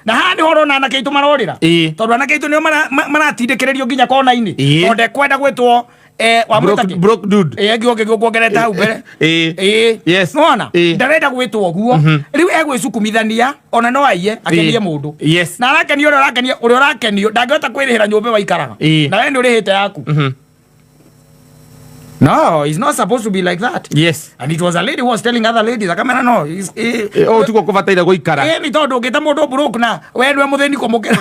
Na haha nĩho ũrona anake aitũ marorĩra. Tondũ anake aitũ nĩo maratindĩkĩrĩrio nginya kona-inĩ. Tondũ ndekwenda gwĩtwo wamwĩta Broke, kĩ? broke dude. Ĩĩ, ngĩo kuongerete hau mbere. Nĩwona? Ndarenda gwĩtwo ũguo. Rĩu egwĩcukumithania ona no aiye akenie mũndũ. Na arakenio ũrĩa ũrakenio, ũrĩa ũrakenio ndangĩhota kwĩrĩhĩra nyũmba ĩyo aikaraga. Na we nĩ ũrĩhĩte yaku. No, it's not supposed to be like that. And it was a lady who was telling other ladies, akamera no, Ũũ tiguo kũbataire gũikara. Nĩ tondũ ũngĩta mũndũ broke na we nĩwe mũthĩni kũmũkĩra.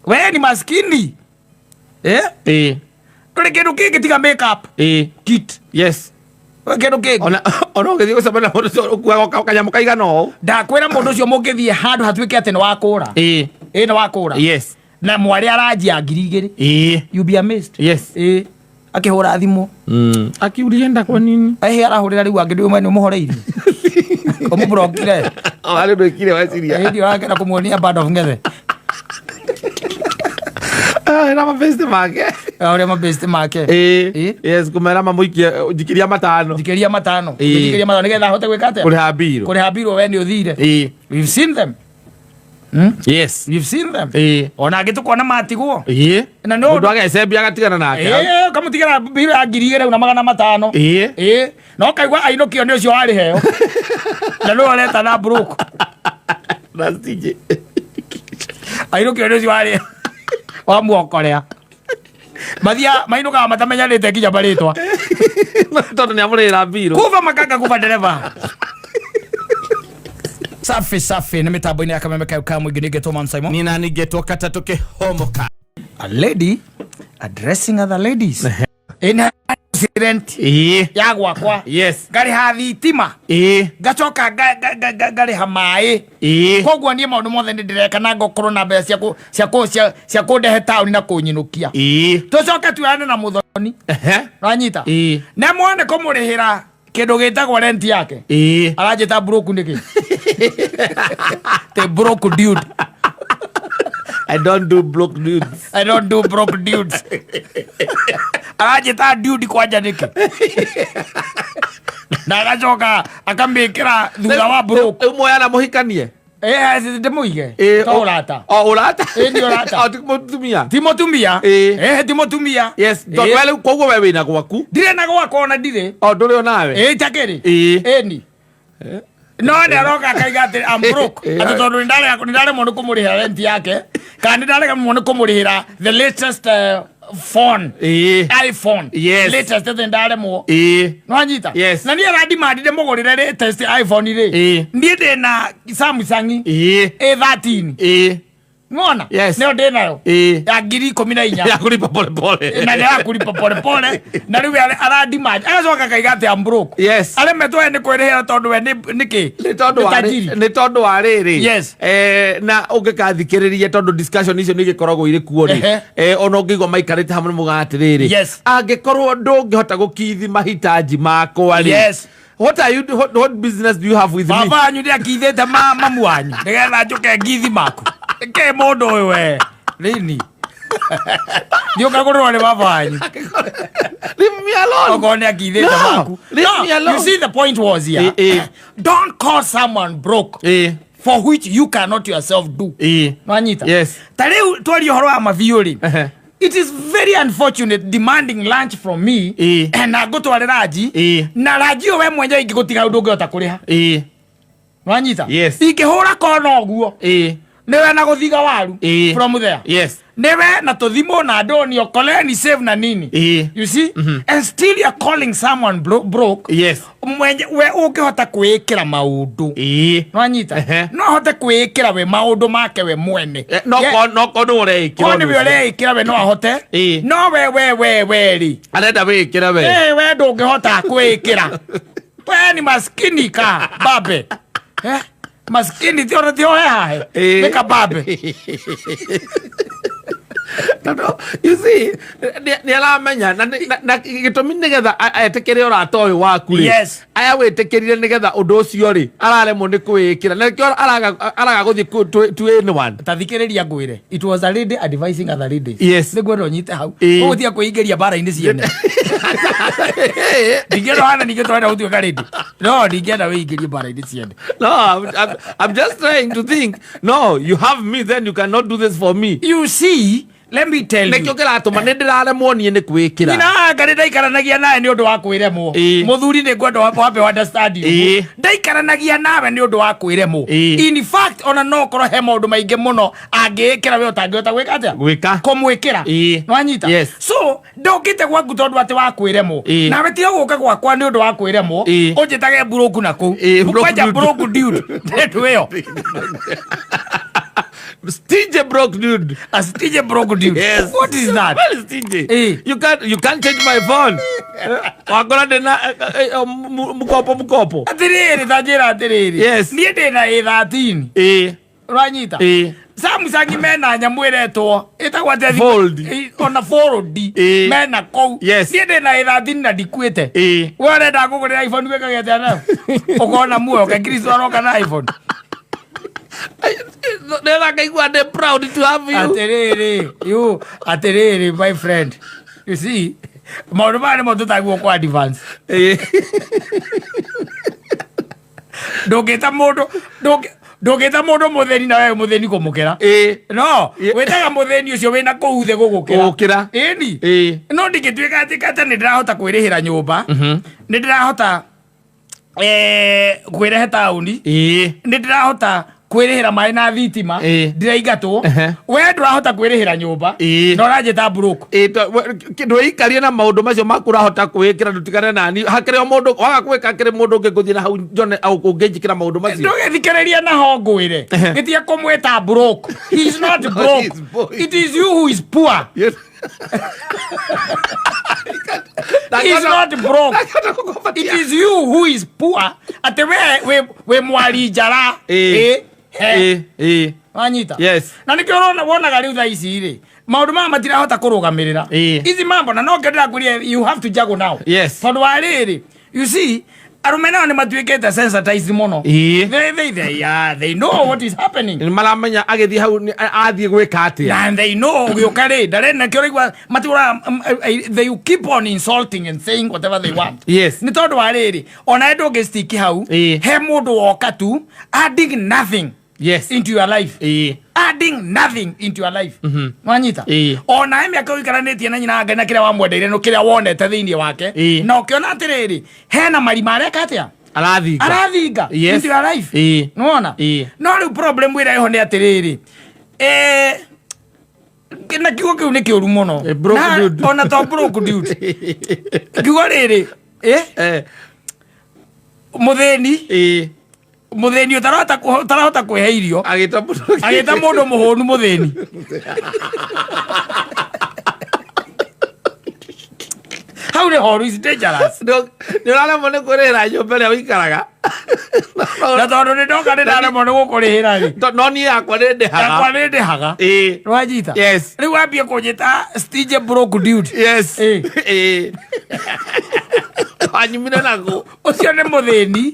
We ni maskini. Ndũrĩ kĩndũ kĩngĩ tiga makeup kit. We kĩndũ kĩngĩ. Ona ũgĩthiĩ gũcemania na mũndũ ũcio ũkuaga kanyamũ kaigana ũũ. Ndakwĩra mũndũ ũcio mũngĩthiĩ handũ hatuĩke atĩ nĩ wakũra. Nĩ wakũra. Na mwarĩ aranjia 2000. You be amazed. Akĩhũra thimũ. Akiulienda kwa nini? Ehe, arahũrĩra rĩu angĩ ndĩ nĩ ũmũhoreirie. Ũmũbrokire. Arĩ ndwĩkire weciria. Hĩndĩ ũrakena kũmuonia band of ngethe. Na mabesti make. Ũrĩa mabesti make. Yes, kũmera mamũikie njikiria matano. Njikiria matano. Njikiria matano nĩgetha ahote gwĩka atĩa? Kũrĩha mbirũ. Kũrĩha mbirũ we nĩ ũthire. We've seen them. We've seen them. Ona angĩ tũkona matigwo. Na no Mũndũ agecembia agatigana nake. Kamũtigĩra mbirũ ya 2500. No kaigua ainũkio nĩ ũcio warĩheo. Na nĩwe ũreta na broke. Na stingy. Ainũkio nĩ ũcio warĩ wamuokorea. Mathia mainũkaga matamenyanĩte nginya marĩtwa. Tondũ nĩ amũrĩhĩra mbirũ. Kuva makanga kuva dereva. Safi safi nĩ mĩtambo-inĩ ya kameme kayo ka mũingĩ nĩngetwo Man Simon. Nina ningetwo katatũ kĩhomoka. A lady addressing other ladies in her accident ya gwakwa. Ngarĩha thitima. Ngacoka ngarĩha maĩ. Koguo niĩ maũndũ mothe nĩ ndĩreka na ngokorwo na mbeca cia kũndehe taũni na kũnyinũkia. Tũcoke tuoyane na mũthoni. Wanyita? Na mwone kũmũrĩhĩra kĩndũ gĩtagwo rent yake. Aranjĩta broke nĩkĩ? The broke dude. I don't do broke dudes. I don't do broke dudes. Aranjĩta dude kwanja nĩkĩ? Na agacoka akamĩkĩra thutha wa broke. Rĩu muoyana mũhikanie? Ndĩmũige. To ũrata. O ũrata? Nĩ ũrata. O ti mũtumia? Ti mũtumia. Ti mũtumia. Yes, tondũ we rĩu koguo we wĩna gwaku. Ndirĩ na gwakwa ona ndirĩ. O ndũrĩ onawe? Itakĩrĩ. Ĩni. No nĩ aroka akaiga atĩ I'm broke. Atĩ tondũ nĩ ndaremwo nĩ kũmũrĩhĩra rent yake, kana nĩ ndaremwo nĩ kũmũrĩhĩra the latest phone. iPhone. Latest atĩ ndaremwo. Nĩwanyita? Na niĩ arandimandire mũgũrĩre latest iPhone rĩ. Niĩ ndĩna Samsung A13. Nĩwona? Nĩyo ndĩnayo. Ya 14,000. Ya kũlipa pole pole. Na nĩ ya kũlipa pole pole. Na rĩu arandimandi. Agacoka akaiga atĩ I'm broke. Aremetwo we nĩ kwĩrĩhĩra tondũ we nĩ kĩ? Nĩ tondũ wa Nĩ tajiri. nĩ tondũ wa rĩrĩ. Na ũngĩkathikĩrĩria tondũ discussion icio nĩ igĩkoragwo irĩ kuo rĩ. Ona ũngĩigua maikarĩte hamwe mũga atĩrĩrĩ. Angĩkorwo ndũngĩhota gũkithi mahitaji makwa rĩ. What are you, what, what business do you have with me? Baba wanyu nĩ akithĩte mamu wanyu nĩgetha njũke ngithi maku. Nĩkĩ mũndũ ũyũ we? Nini? Ndiũka kũrũrwo nĩ baba wanyu. Leave me alone. Okorwo nĩ akithĩte No, maku. leave No, me alone. you see the point was here. Don't call someone broke for which you cannot yourself do. Nwanyita? Ta rĩu twaria ũhoro wa mabiũ rĩ. It is very unfortunate demanding lunch from me. Na ngũtwarĩra ranji. Na ranji ũyũ we mwenyewe ingĩgũtiga ũndũ ũngĩhota kũrĩha. Nwanyita? Ingĩhũra kona ũguo. Nĩwe na gũthiga waru. From there. Nĩwe na tũthimũ na ndoni okoleni save na nini. You see? And still you're calling someone broke. Mwenye we ũngĩhota kwĩĩkĩra maũndũ. Nwanyita? No ahote kwĩĩkĩra we maũndũ make we mwene. No ko, no ko nĩ ũreĩkĩra Ko nĩ ũndũ we ũcio. ũreĩkĩra we no ahote. No we, we, we, we rĩ. Arenda wĩĩkĩre we. We ndũngĩhota kwĩĩkĩra. We ni maskini ka babe. Maskini ti ona ti ohe hahe. Nĩ kababe. Tondũ, you see, nĩ aramenya na gĩtũmi nĩgetha etĩkĩre ũrata ũyũ waku rĩ. Yes. Aya wĩtĩkĩrire nĩgetha ũndũ ũcio rĩ araremwo nĩ kwĩĩkĩra na nĩkĩo araga gũthiĩ to anyone. Ta thikĩrĩria ngwĩre, it was a lady advising other ladies. Yes. Nĩngwenda ũnyite hau. Ĩĩ. Koguo tiga kwĩingĩria mbara-inĩ ciene. Ndingĩenda hana ningĩ tũrenda gũtuĩka lady. No, ndingĩenda wĩingĩrie mbara-inĩ ciene. No, I'm just trying to think. No, you have me, then you cannot do this for me. You see, let me tell you. Nĩkĩo kĩratũma nĩ ndĩraremwo niĩ nĩ kwĩkĩra. Nyina anga nĩ ndaikaranagia nawe nĩ ũndũ wa kwĩremwo. Ĩĩ. Mũthuri nĩ ngwenda wambe understand you. Ĩĩ. Ndaikaranagia nawe nĩ ũndũ wa kwĩremwo. Ĩĩ. In fact, ona no ũkorwo he maũndũ maingĩ mũno angĩĩkĩra we ũtangĩhota gwĩka atĩa? Gwĩka. Kũmwĩkĩra. Ĩĩ. Nĩwanyita? Yes. So, ndũkĩte gwaku tondũ atĩ wa kwĩremwo. Ĩĩ. Nawe tiga gũka gwakwa nĩ ũndũ wa kwĩremwo. Ĩĩ. Ũnjĩtage broke na kũu. Ĩĩ, broke Kwanja dude. broke dude. Ndeto ĩyo. Stingy broke dude. A stingy broke dude. Yes. What is that? Well, stingy. Eh. You can't change my phone. Wakora ndĩna mkopo mkopo. Atirĩrĩ, ta njĩra atĩrĩrĩ. Yes. Niĩ ndĩna A13. Ĩĩ. Ũranyita? Ĩĩ. Samsung mena nyamũ ĩretwo ĩtagwo atĩa? Fold. Ona fold. Ĩĩ. Mena kũu. Yes. Niĩ ndĩna A13 na ndikuĩte. Ĩĩ. We ũrenda ngũgũrĩra iPhone wĩkage atĩa nayo? Ũkona muoyo ke Kristo aroka na iPhone. Nĩgetha ngaigua ndĩ proud to have you. Atĩrĩrĩ, you, atĩrĩrĩ, my friend. You see, maũndũ maya nĩmo tũtagwo kwa advance. Ĩĩ. Ndũngĩta mũndũ, ndũngĩta mũndũ mũthĩni na wewe mũthĩni kũmũkĩra. Ĩĩ. No, Ĩĩ. wĩtaga mũthĩni ũcio wĩna kũu thĩ gũgũkĩra. Gũgũkĩra. Ĩni. Ĩĩ. No ndingĩtuĩka atĩ kata nĩ ndĩrahota kwĩrĩhĩra nyũmba. Nĩ ndĩrahota kwĩrehe taũni. Ĩĩ. Nĩ ndĩrahota kwĩrĩhĩra maĩ na thitima. Ĩĩ. Ndiraingatwo. Ehe. We ndũrahota kwĩrĩhĩra nyũmba. Ĩĩ. Na ũranjĩta broke. Ĩĩ, ndwĩikarie na maũndũ macio maku ũrahota kwĩĩkĩra ndũtigane nani hakĩrĩ o mũndũ waga gwĩka hakĩrĩ mũndũ ũngĩ ngũthiĩ na hau njone au ũngĩnjĩkĩra maũndũ macio. Ndũgĩthikĩrĩria naho ngwĩre. Ehe. Gĩtige kũmwĩta broke. He is not No, broke. he is poor. It is you who is poor. Yes. He is not broke. It is you who is poor. Atĩ we mwari njara. Ĩĩ. Ĩ, he. Ĩĩ, ĩĩ. Wanyita? Yes. Na nĩkĩo ũrona wonaga rĩu thaa ici rĩ, maũndũ maya matirahota kũrũgamĩrĩra. Ĩĩ. Ici mambo na no kĩo ndĩrakwĩrire you have to juggle now. Yes. Tondũ wa rĩrĩ, you see, arũme nao nĩ matuĩkĩte sensitized mũno. Ĩĩ. They know what is happening. Nĩ maramenya agĩthiĩ hau athiĩ gwĩka atĩa. And they know ũgĩũka rĩ, ndarĩ na kĩo ũraigua matũraga, they keep on insulting and saying whatever they want. Yes. Nĩ tondũ wa rĩrĩ, ona ndũngĩ stick hau, Ĩĩ. he mũndũ woka tu adding nothing Yes. into your life. Ĩĩ. Adding nothing into your life. Nwanyita? Ĩĩ. Ona mĩaka ũikaranĩtie na nyina Ngai na kĩrĩa wamwendeire no kĩrĩa wonete thĩinĩ wake. Ĩĩ. Na ũkĩona atĩrĩrĩ, hena marima areka atĩa? Arathinga. Arathinga Yes. into your life. Ĩĩ. Nĩwona? Ĩĩ. No rĩu problem ĩrĩa ĩho nĩ atĩrĩrĩ, na kiugo kĩu nĩ kĩũru mũno. Broke Na- dude. Ona to broke dude. Kiugo rĩrĩ, mũthĩni, Ĩĩ. mũthĩni ũtarahota kwĩhe irio. Agĩta mũndũ. Agĩta mũndũ mũhũnu mũthĩni. Hau nĩ horu is dangerous. Nĩ ũraremwo nĩ kwĩrĩhĩra nyũmba ĩrĩa ũikaraga. Na tondũ nĩ ndoka nĩ ndaremwo nĩ gũkũrĩhĩra rĩ. No niĩ yakwa nĩ ndĩhaga. Yakwa nĩ ndĩhaga. Ĩĩ. Nĩwanyita? Yes. Rĩu wambie kũnjĩta stingy broke dude. Yes. Ĩĩ. Ĩĩ. Wanyumire nakũ? Ũcio nĩ mũthĩni.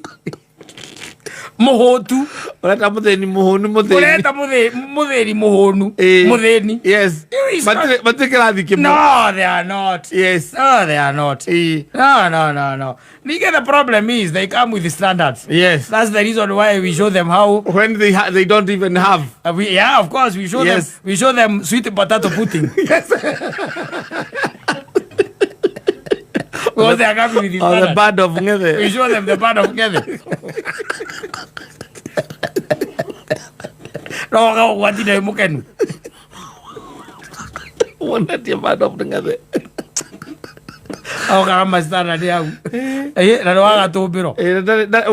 Mũhũtu. Ũreta mũthĩni mũhũnu mũthĩni. Ũreta mũthĩni mũhũnu. Ĩĩ. Mũthĩni. Yes. You is not- Matirĩ kĩrathi kĩmwe. No, they are not. Yes. No, they are not. Ĩĩ. No, no, no, no. Nigga, the problem is they come with the standards. Yes. That's the reason why we show them how. When they don't even have. We, yeah, of course, we show them. Yes. We show them sweet potato pudding. Yes. Because they are coming with the Or the standards. band of We Ngethe. show them the band of Ngethe. No, no, what did I mukenu? Wonetie band of Ngethe. Okaga standard hau. Na nĩ wagatũmbĩrwo.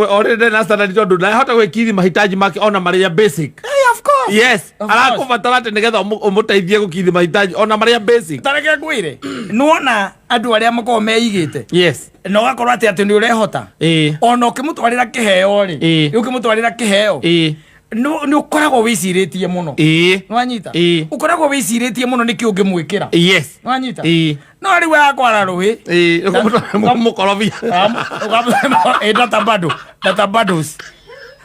Already ndarĩ na standard tondũ ndahota gwĩkithi mahitaji make ona marĩa basic. Of course. Yes. Of course. Arakũbatara atĩ nĩgetha ũmũteithie gũkithi mahitaji ona marĩa basic. Tareke ngwĩre, nĩwona andũ arĩa makoragwo meigĩte. Yes. Na ũgakorwo atĩ nĩ ũrehota. Ĩĩ. Ona ũkĩmũtwarĩra kĩheo rĩ. Ĩĩ. Ũkĩmũtwarĩra kĩheo. Ĩĩ. Nĩ ũkoragwo wĩcirĩtie mũno. Nĩwanyita? Ũkoragwo wĩcirĩtie mũno nĩkĩ ũngĩmwĩkĩra. Nĩwanyita? No rĩu akwara rũĩ. Mũkorobia. Data bundle, data bundles.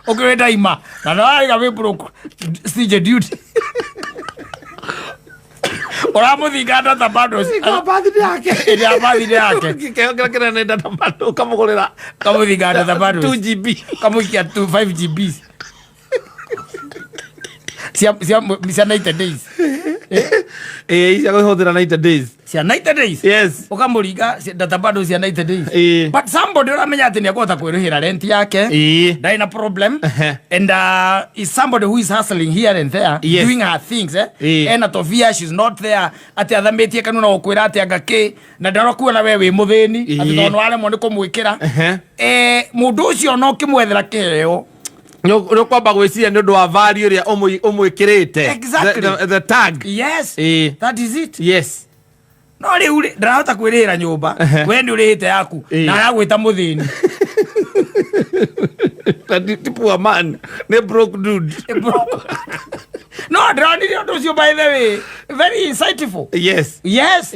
Ũkĩrĩ ndaima na no arĩga wĩ broke, stingy duty. Ũramũthinga data bundles. Kwa birthday yake. Ĩrĩ ya birthday yake. Kĩheo kĩrĩa kĩnene data bundle ũkamũgũrĩra. Kamũthinga data bundles. 2 GB. Kamũikia 2 5 GBs cia 90 days. Ĩĩ, cia kũhũthĩra 90 days. Cia 90 days. Ũkamũringa data bundles cia 90 days. But somebody ũramenya atĩ nĩ ekũhota kwĩrĩhĩra rent yake, ndarĩ na problem, and is somebody who is hustling here and there, doing her things, eh? Ena tovia, she's not there atĩ athamĩtie kanua na gũkwĩra atĩ anga kĩ na ndarakuona we wĩ mũthĩni, atĩ tondũ nĩwaremwo nĩ kũmwĩkĩra. Mũndũ ũcio no ũkĩmwethera kĩheo, Nĩ ũkwamba gwĩciria nĩ ũndũ wa value ĩrĩa ũmwĩkĩrĩte. The tag. Yes. That is it. No rĩu rĩ, ndarahota kwĩrĩhĩra nyũmba, we nĩ ũrĩhĩte yaku, na aragwĩta mũthĩni. Na ti poor man, nĩ broke dude. No ndĩronire ũndũ ũcio, by the way, very insightful. Yes.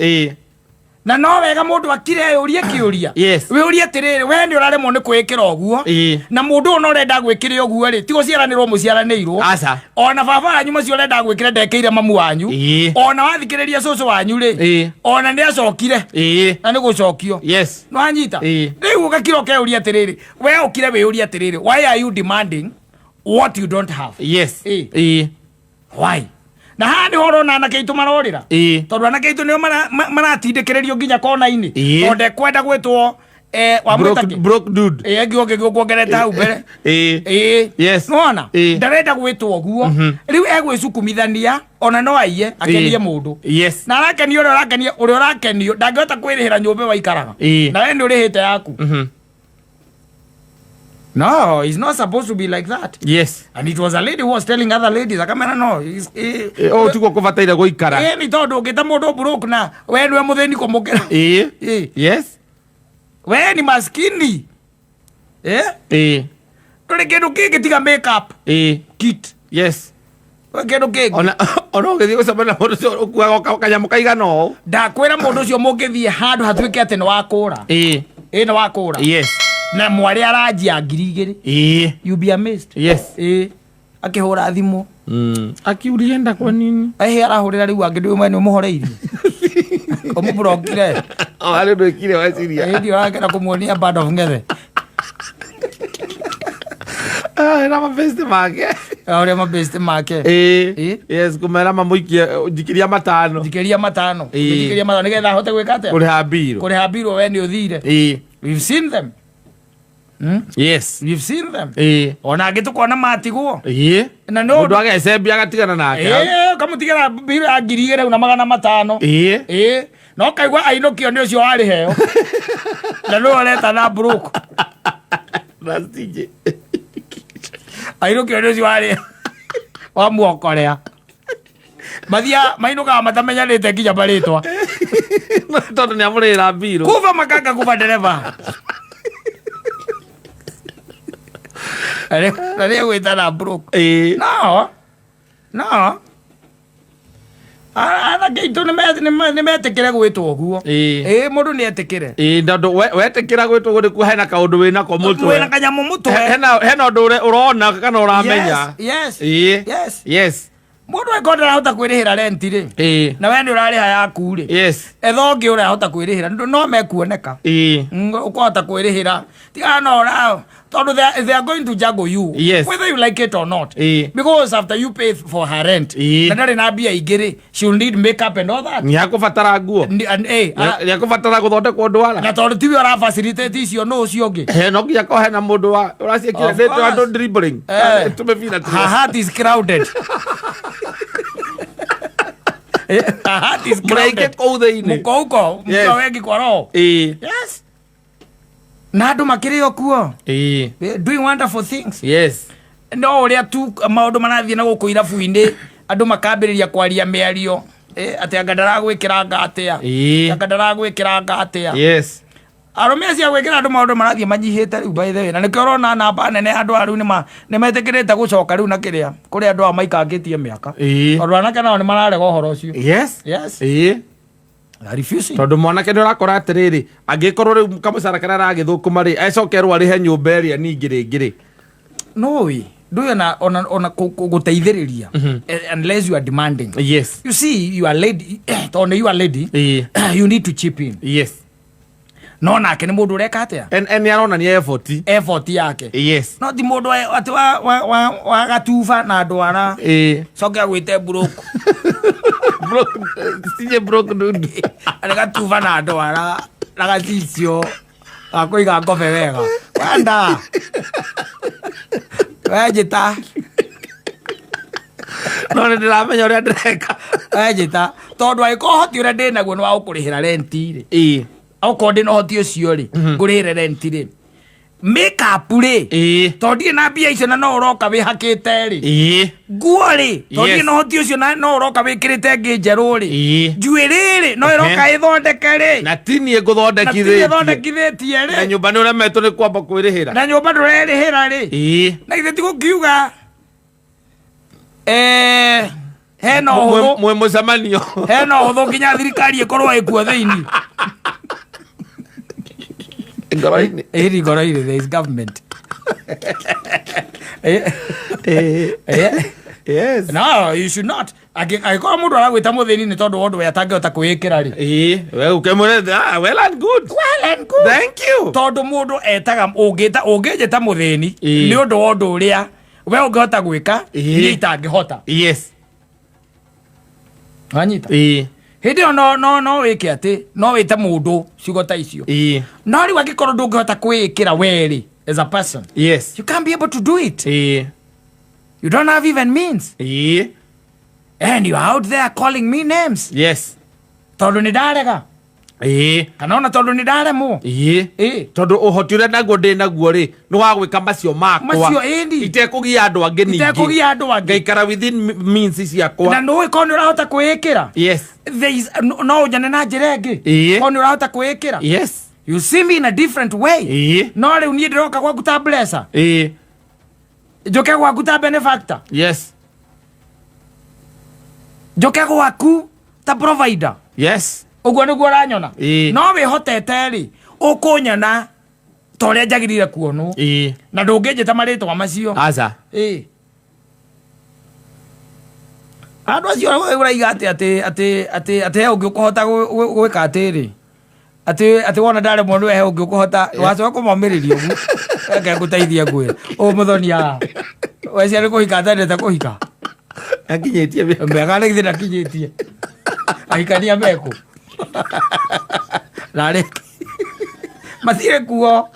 Na no wega mũndũ akire eyũrie kĩũria. Wĩũrie atĩrĩrĩ, we nĩ ũraremwo nĩ kwĩĩkĩra ũguo, na mũndũ ũyũ no ũrenda gwĩkĩre ũguo rĩ, ti gũciaranĩrwo mũciaranĩirwo. Aca. Ona baba wanyu macio ũrenda gwĩkĩra ndekĩire mamu wanyu. Ona wathikĩrĩria cũcũ wanyu rĩ, ona nĩ acokire, na nĩ gũcokio. Nĩwanyita? Rĩu ũgakira ũkeyũria atĩrĩrĩ, we ũkire wĩyũrie atĩrĩrĩ, why are you demanding what you don't have? Why? Na haha nĩho ũrona anake aitũ marorĩra, tondũ anake aitũ nĩo maratindĩkĩrĩrio nginya kona-inĩ, tondũ ndekwenda gwĩtwo wamwĩta Broke, kĩ? Broke dude. Ĩĩ, ngiugo ngĩkuongerete hau mbere. Ĩĩ. Nĩwona? Ndarenda gwĩtwo ũguo. Rĩu egwĩcukumithania ona no aiye akenie mũndũ, na arakenio ũrĩa ũrakenia, ũrĩa ũrakenio ndangĩhota kwĩrĩhĩra nyũmba ĩyo aikaraga, na we nĩ ũrĩhĩte yaku. No, it's not supposed to be like that. And it was a lady who was telling other ladies, akamera no Ũũ tiguo kũbataire gũikara. Ĩ, nĩ tondũ ũngĩta mũndũ broke na we nĩwe mũthĩni kũmũkĩra. We ni maskini, eh? Ndũrĩ kĩndũ kĩngĩ tiga makeup kit. We kĩndũ kĩngĩ. Ona ũgĩthiĩ gũcemania na mũndũ ũcio ũkuaga kanyamũ kaigana ũũ. Ndakwĩra mũndũ ũcio mũngĩthiĩ handũ hatuĩke atĩ nĩ wakũra, ĩ nĩ wakũra, na mwarĩ aranjia 2000, you be amazed. Ĩ, akĩhũra thimũ. Akiulienda kwa nini? Ehe, arahũrĩra rĩu angĩ ndĩ mwene ũmũhoreirie ũmũbrokire. O harĩ ũndũ ĩkire weciria. Hĩndĩ ĩyo arakena kũmuonia band of ngethe. Ah, na mabesti make. Ũrĩa mabesti make. Yes, kũmera mamũikie njikiria 5. Njikĩria 5. Njikĩria 5 nĩgetha ahote gwĩka atĩa? Kũrĩha mbirũ. Kũrĩha mbirũ, we nĩ ũthire. We've seen them. We've seen them. Ona angĩ tũkona matigwo. Na no Mũndũ agecembia agatigana nake. Ĩĩ, ũkamũtigĩra mbirũ ya 2500. Ĩĩ, no kaigua ainũkio nĩ ũcio warĩ heo na nĩwe ũreta na broke. Na stingy. Ainũkio nĩ ũcio warĩ wamuokorea, mathia mainũkaga matamenyanĩte nginya marĩtwa. Tondũ nĩ amũrĩhĩra mbirũ. Kuba makanga, kuba ndereba na nĩ gwĩta na broke. No anake aitũ nĩ metĩkĩre gwĩtwo ũguo. Ĩĩ, mũndũ nĩ etĩkĩre. Ĩĩ, tondũ wetĩkĩra gwĩtwo ũguo nĩkuo hena kaũndũ wĩnako mũtwe. Wĩna kanyamũ mũtwe. Hena ũndũ ũrona kana ũramenya. Yes. Mũndũ angĩkorwo ndarahota kwĩrĩhĩra rent rĩ, na we nĩ ũrarĩha yaku rĩ, etha ũngĩ ũrahota kwĩrĩhĩra no mekuoneka. Ũkũhota kwĩrĩhĩra tiga no ũra tondũ they are going to juggle you, whether you like it or not, because after you pay for her rent, na ndarĩ na mbia ingĩ rĩ, she will need makeup and all that. Nĩ akũbatara nguo. And, Nĩ akũbatara gũthondekwo ndwara. Na tondũ tiwe ũra facilitate icio, no ũcio ũngĩ. No nginya korwo hena mũndũ wa ũraciĩkĩra. Of Nĩ course. andũ dribbling. Tũmĩbira tu. Her heart is crowded. Her heart is Mũraingĩ crowded. kũu thĩinĩ. Mũkouko mkiwa wengi kwa roho. Yes, na andũ makĩrĩ o kuo. Doing wonderful things. No ũrĩa tu maũndũ marathiĩ na gũkũ irabu-inĩ, andũ makambĩrĩria kwaria mĩario, atĩ anga ndaragwĩkĩra anga atĩa, anga ndaragwĩkĩra anga atĩa. Arũme acio a gwĩkĩra andũ maũndũ marathiĩ manyihĩte rĩu, by the way, na nĩkĩo ũrona namba nene ya andũ aya rĩu nĩ metĩkĩrĩte gũcoka rĩu na kĩrĩa kũrĩ andũ aya maikangĩtie mĩaka, tondũ anake nao nĩ mararega ũhoro ũcio. Yes. They are refusing. Tondũ mwanake nĩ ũrakora atĩrĩrĩ, angĩkorwo rĩu kamũcara karĩa aragĩthũkũma rĩ, acokerwo arĩhe nyũmba ĩrĩa ningĩ rĩngĩ rĩ. No we ndũĩ ona gũteithĩrĩria, unless you are demanding. You see, you are lady, tondũ nĩ you are lady, you need to chip in. No nake nĩ mũndũ ũreka atĩa? En nĩ aronania effort. Effort yake. No ti mũndũ atĩ wa gatuba na ndwara coke agwĩte broke. Broke, sinye broke dude. Arĩ gatuba na ndwara na gacicio gakũiga ngobe wega wenda wenjĩta. No nĩ ndĩramenya ũrĩa ndĩreka. Wenjĩta, tondũ angĩkorwo ũhoti ũrĩa ndĩ naguo nĩ wa gũkũrĩhĩra renti rĩ, okorwo ndĩ na ũhoti ũcio rĩ, ngũrĩhĩre renti rĩ, makeup rĩ, tondũ ndirĩ na mbia icio na no ũroka wĩhakĩte rĩ, nguo rĩ, tondũ ndirĩ na ũhoti ũcio na no ũroka wĩkĩrĩte ngĩ njerũ rĩ, njuĩrĩ rĩ, no ĩroka ĩthondeke rĩ, Na ti niĩ na ngũthondekithĩtie. Thondekithĩtie Na rĩ, nyũmba nĩ ũremetwo nĩ kwamba kwĩrĩhĩra. Na nyũmba ndũrerĩhĩra rĩ, na githĩ ti gũkiuga hena ũhũthũ? Mwĩ mũcemanio. Hena ũhũthũ nginya thirikari ĩkorwo ĩkuo thĩinĩ. Ngoro-inĩ. Ĩri ngoro-inĩ, there is government. No, you should not. Angĩkorwo mũndũ aragwĩta mũthĩni nĩ tondũ wa ũndũ we atangĩhota kwĩĩkĩra rĩ, We ũkĩmwĩre, "Ah, well and good." Well and good. Thank you. Tondũ mũndũ etaga ũngĩta ũngĩnjĩta mũthĩni nĩ ũndũ wa ũndũ ũrĩa we ũngĩhota gwĩka, niĩ itangĩhota. Wanyita? Hĩndĩ ĩyo no wĩke atĩ no wĩte mũndũ ciugo ta icio. No rĩu angĩkorwo ndũngĩhota kwĩĩkĩra we rĩ, as a person, you can't be able to do it, you don't have even means, and you are out there calling me names tondũ nĩ ndarega kana ona tondũ nĩ ndaremwo. Tondũ ũhoti ũrĩa naguo ndĩ naguo rĩ, nĩ wa gwĩka macio makwa. Macio, ĩni. Itekũgia andũ angĩ ningĩ. Itekũgia andũ angĩ. Ngaikara within means ciakwa. Na nũĩ korwo nĩ ũrahota kwĩĩkĩra, there is no ũnyone na njĩra ĩngĩ. Korwo nĩ ũrahota kwĩĩkĩra, you see me in a different way. No rĩu niĩ ndĩroka gwaku ta blesser, njũke gwaku ta benefactor, njũke gwaku ta provider. Ũguo nĩguo ũranyona. No wĩhotete rĩ, ũkũnyona ta ũrĩa njagĩrĩire kuonwo, na ndũngĩnjĩta marĩtwa macio. Aca. Andũ acio ũraiga atĩ he ũngĩ ũkũhota gwĩka atĩrĩ, atĩ wona ndaremwo nĩwe, he ũngĩ ũkũhota, wacoka kũmomĩrĩria ũguo, reke ngũteithie ngwĩre ũũ mũthoni haha wecia nĩ kũhika atendete kũhika. Akinyĩtie mĩaka. Mĩaka nĩ githĩ ndakinyĩtie, ahikania mekũ narĩ matirĩ kuo.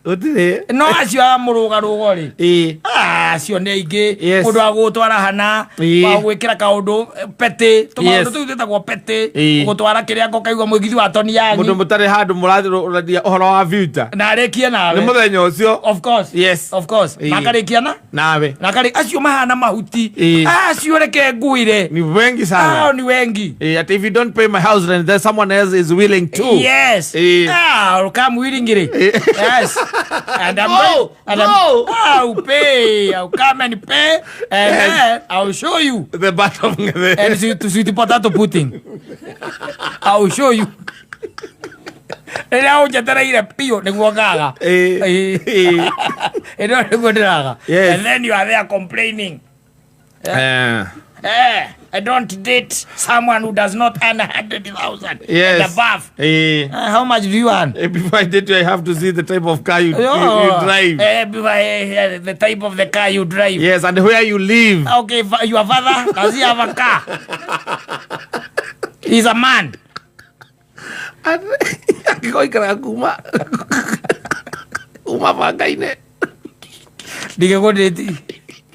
Gũtirĩ. No acio a mũrũgarũgo rĩ, acio nĩ aingĩ. Mũndũ wa gũgũtwara hana, wa gwĩkĩra kaũndũ petĩ, tũmaũndũ tũu twĩtagwo petĩ, gũtwara kĩrĩa ngokaigua mũgithi wa toni Mũndũ yanyu. Mũtarĩ handũ mũraria ũhoro wa future. Na arĩkie Nĩ nawe. Mũthenya ũcio. Of course. Of course. Na akarĩkia na Nawe. Na akarĩ acio mahana mahuti. Acio reke nguire. Ni wengi sana. Ao ni wengi. Ati if you don't pay my house rent, then someone else is willing to. Yes. Ah, I'll come willingly. Yes. And I'm Go, going, and I'm, go. I'll pay. I'll come and pay, and then I'll show you. The battle. And sweet potato pudding. I'll show you. Rĩrĩa ũnjetereire biũ nĩguo ngaga. Ĩno nĩguo ndĩraga. And then you are there complaining. I don't date someone who does not earn 100,000 and above. How much do you earn? Before I date you, I have to see the type of car you drive. Before the type of the car you drive. Yes, and where you live. Okay, your father, does he have a car? He's a man. Angĩkorwo kuma banga-inĩ. Ndigĩkũndĩti.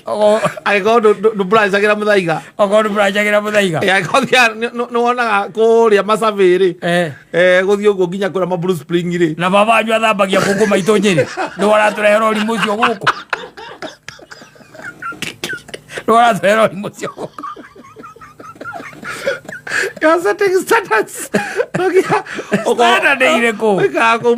Angĩkorwo ndũmburacagĩra mũthaiga. Okorwo ndũmburacagĩra mũthaiga. Angĩkorwo nĩ wonaga kũrĩa Marsabit rĩ, gũthiĩ ũguo nginya kũrĩa ma Blue Spring rĩ. Na baba wanyu athambagia kũngũ maitũ Nyĩrĩ. Nĩ ũratũrehera ũrimũ ũcio gũkũ. Nĩ ũratũrehera ũrimũ ũcio gũkũ. You are setting standards. Nogia. Standard irĩkũ? Ũikaraga kũu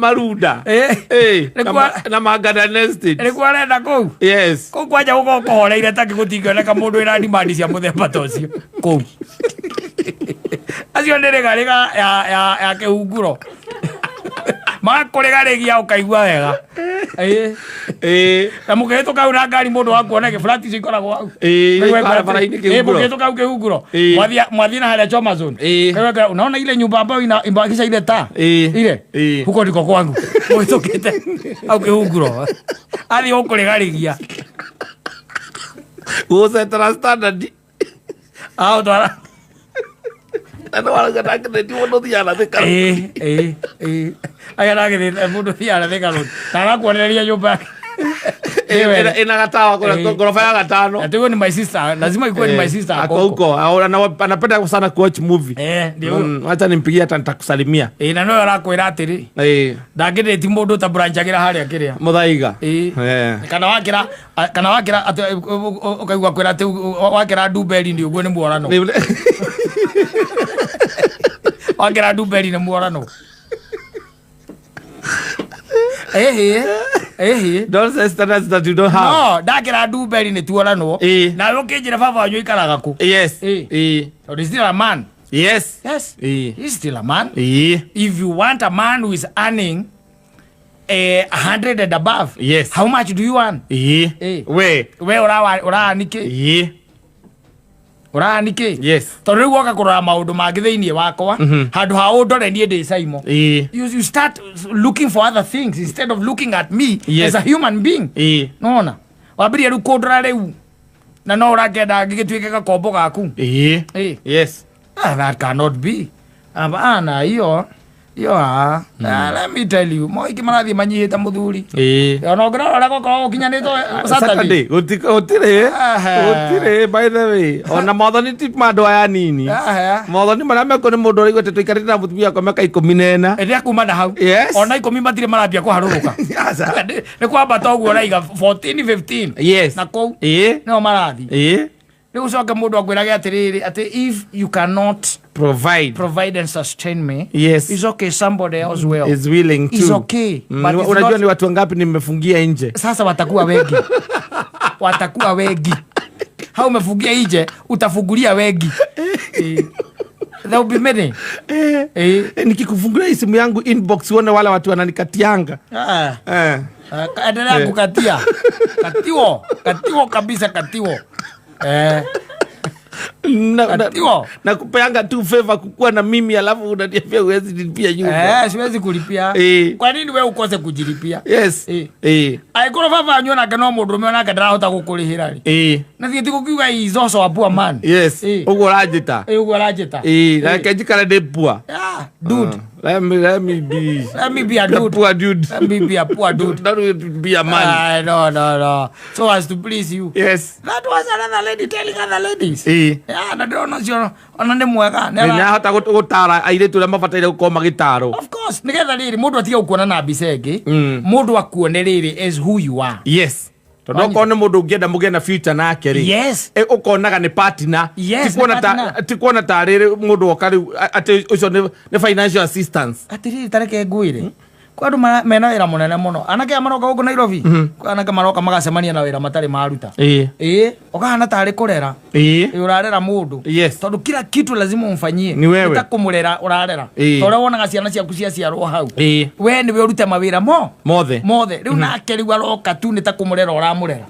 Marunda. Eh. Eh, Nĩ na na Mangadan Estate. Nĩkuo arenda kũu? Yes. Kũu kwanja gũkorwo kũhoreire takĩ gũtingĩoneka mũndũ wĩna demand cia mũthemba ta ũcio kũu. Acio nĩ rĩgarĩga ya kĩhunguro. Magakũrĩgarĩgia ũkaigua wega. Ĩĩ. Eh. Na mũkĩhĩtũka hau na ngari mũndũ wakuona gĩburati icio ikoragwo hau. Ĩĩ, Ũkaigua barabara-inĩ ĩĩ, kĩhunguro. mũkĩhĩtũka hau kĩhunguro. Ĩĩ. Mwathiĩ na harĩa Choma Zone. Ĩĩ. Ũkaigua ngari, unaona ile nyumba ambayo imebakisha ile taa? Ĩĩ. Ile? Ĩĩ. Huko ndiko kwangu. Mũhĩtũkĩte hau kĩhunguro. Athiĩ gũkũrĩgarĩgia. Gũcetera standard. Agũtwara. Na nĩ warauga ndangĩthĩti mũndũ ũthiaga na Thika Road. Ĩĩ, ĩĩ, ĩĩ. Aya ndagĩthĩte mũndũ ũthiaga na Thika Road. Na arakuonereria nyũmba yake. Ĩna gatawa kũrĩa Ĩĩ. ngoroba ya gatano. Ati huyo ni my sister, lazima ikuwe ni my sister Ako huko. Anapenda sana kuwatch movie. Eh, ndio huyo. Wacha nimpigie hata nitakusalimia. Ĩĩ, na nowe arakwĩra atĩrĩ Eh, ndangĩndĩti mũndũ ũtabranjagĩra harĩa kĩrĩa. Muthaiga. Ĩĩ. Eh. Kana wakĩra kana wakĩra atĩ ũkaigua kwĩra atĩ wakĩra ndumberi nĩ ũguo nĩ muorano. Wakĩra ndumberi nĩ muorano. Ĩhĩ, ĩhĩ. Don't say standards that you don't have. No, ndakĩra ndumberi nĩ tuoranwo. Ĩĩ. Nawe ũkĩnjĩra baba wanyu aikaraga kũ? Yes. Ĩĩ. Ĩĩ. Tondũ he's still a man. Yes. Yes. Ĩĩ. He's still a man. Ĩĩ. If you want a man who is earning 100 and above, Yes. how much do you earn? Ĩĩ. Ĩĩ. We. We ũraani kĩ? Ĩĩ. Ũraani kĩ? Yes. Tondũ rĩu woka kũrora maũndũ mangĩ thĩinĩ wakwa handũ ha ũndore niĩ ndĩ Saimo. Ĩĩ. You start looking for other things instead of looking at me Yes. as a human being. Ĩĩ. Nona wambĩrĩria rĩu kũndora rĩu na no ũrakĩenda ngĩgĩtuĩke gakombo gaku. Ĩĩ. Ĩĩ. Yes. Ah, that cannot be. Hapana, hiyo hiyo ah. Ah, let me tell you, moiki marathiĩ manyihĩte mũthuri. Ĩĩ. Ona ũngĩrora ũrĩa gũkoragwo gũkinyanĩtwo Saturday. Saturday. Gũtirĩ. Aha. Gũtirĩ by the way. Ona mothoni ti ma andũ aya nini. Aha. Mothoni marĩa mekuo nĩ mũndũ ũraigua atĩ tũikarĩte na mũtumia wakwa mĩaka 14. Ĩrĩa kuma na hau. Yes. Ona 10 matirĩ marambia kũharũrũka. Aca. Nĩ kwambata ũguo ũraiga 14 15. Yes. Na kũu Ĩĩ. nĩo marathiĩ. Ĩĩ. Rĩu ũcoke mũndũ akwĩrage atĩrĩrĩ atĩ if you cannot Provide. provide and sustain me. Yes. It's okay, somebody else will. Is willing to. It's okay, but it's Unajua not- ni watu wangapi nimefungia nje? Sasa watakuwa wengi. Watakuwa wengi. Hau umefungia nje, utafungulia wengi. There will be many. Eh. Eh. Nikikufungulia hii simu yangu inbox uone wale watu wananikatianga. Ah. Eh. Ah, endelea kukatia. Katiwo, katiwo kabisa katiwo. Eh. Katiwo. Na kupeanga tu favor kukuwa na mimi alafu unaniambia huwezi nilipia nyumba. Eh, siwezi kulipia. Eh. Kwa nini wewe ukose kujilipia? Yes. Eh. Eh. Angĩkorwo baba wanyu onake no mũndũrũme onake ndarahota gũkũrĩhĩra rĩ. Eh. Na thiĩ ti gũkiuga he is also a poor man. Yes. Eh. Ũguo ũranjĩta. Eh, ũguo aranjĩta. Eh, reke njikare ndĩ poor. Ah, dude. Let me be. Let me be a dude. Poor dude. Let me be a poor dude. Don't be a man. Ah, no, no, no. So as to please you. Yes. That was another lady telling other ladies. Eh. Yeah, na ndĩrona ũcio ona nĩ mwega. Nĩ Nĩ ahota gũtara airĩtu arĩa mabataire gũkorwo magĩtarwo. Of course, nĩgetha rĩrĩ mũndũ atige gũkuona na mbica ĩngĩ. Mũndũ akuone rĩrĩ as who you are. Yes. Tondũ okorwo nĩ mũndũ ũngĩenda mũgĩe na future nake rĩ. Yes. Ũkonaga nĩ partner. Yes, Ti kuona nĩ ta partner. ti kuona ta rĩrĩ mũndũ oka rĩu atĩ ũcio nĩ financial assistance. Atĩrĩrĩ ta reke ngwĩre. Kwĩ andũ mena wĩra mũnene mũno. Anake aya maroka gũkũ Nairobi. Kwĩ anake maroka magacemania na wĩra matarĩ maruta. Ĩĩ. Ĩĩ, ũkahana tarĩ kũrera. Ĩĩ. Ĩĩ, ũrarera mũndũ. Yes. Tondũ kila kitu lazima umfanyie. Ni wewe. Nĩ ta kũmũrera ũrarera. Ĩĩ. Ta ũrĩa wonaga ciana ciaku ciaciarwo hau. Ĩĩ. We nĩwe ũrute mawĩra mo. Mothe. Mothe. Rĩu nake rĩu aroka tu nĩ ta kũmũrera ũramũrera.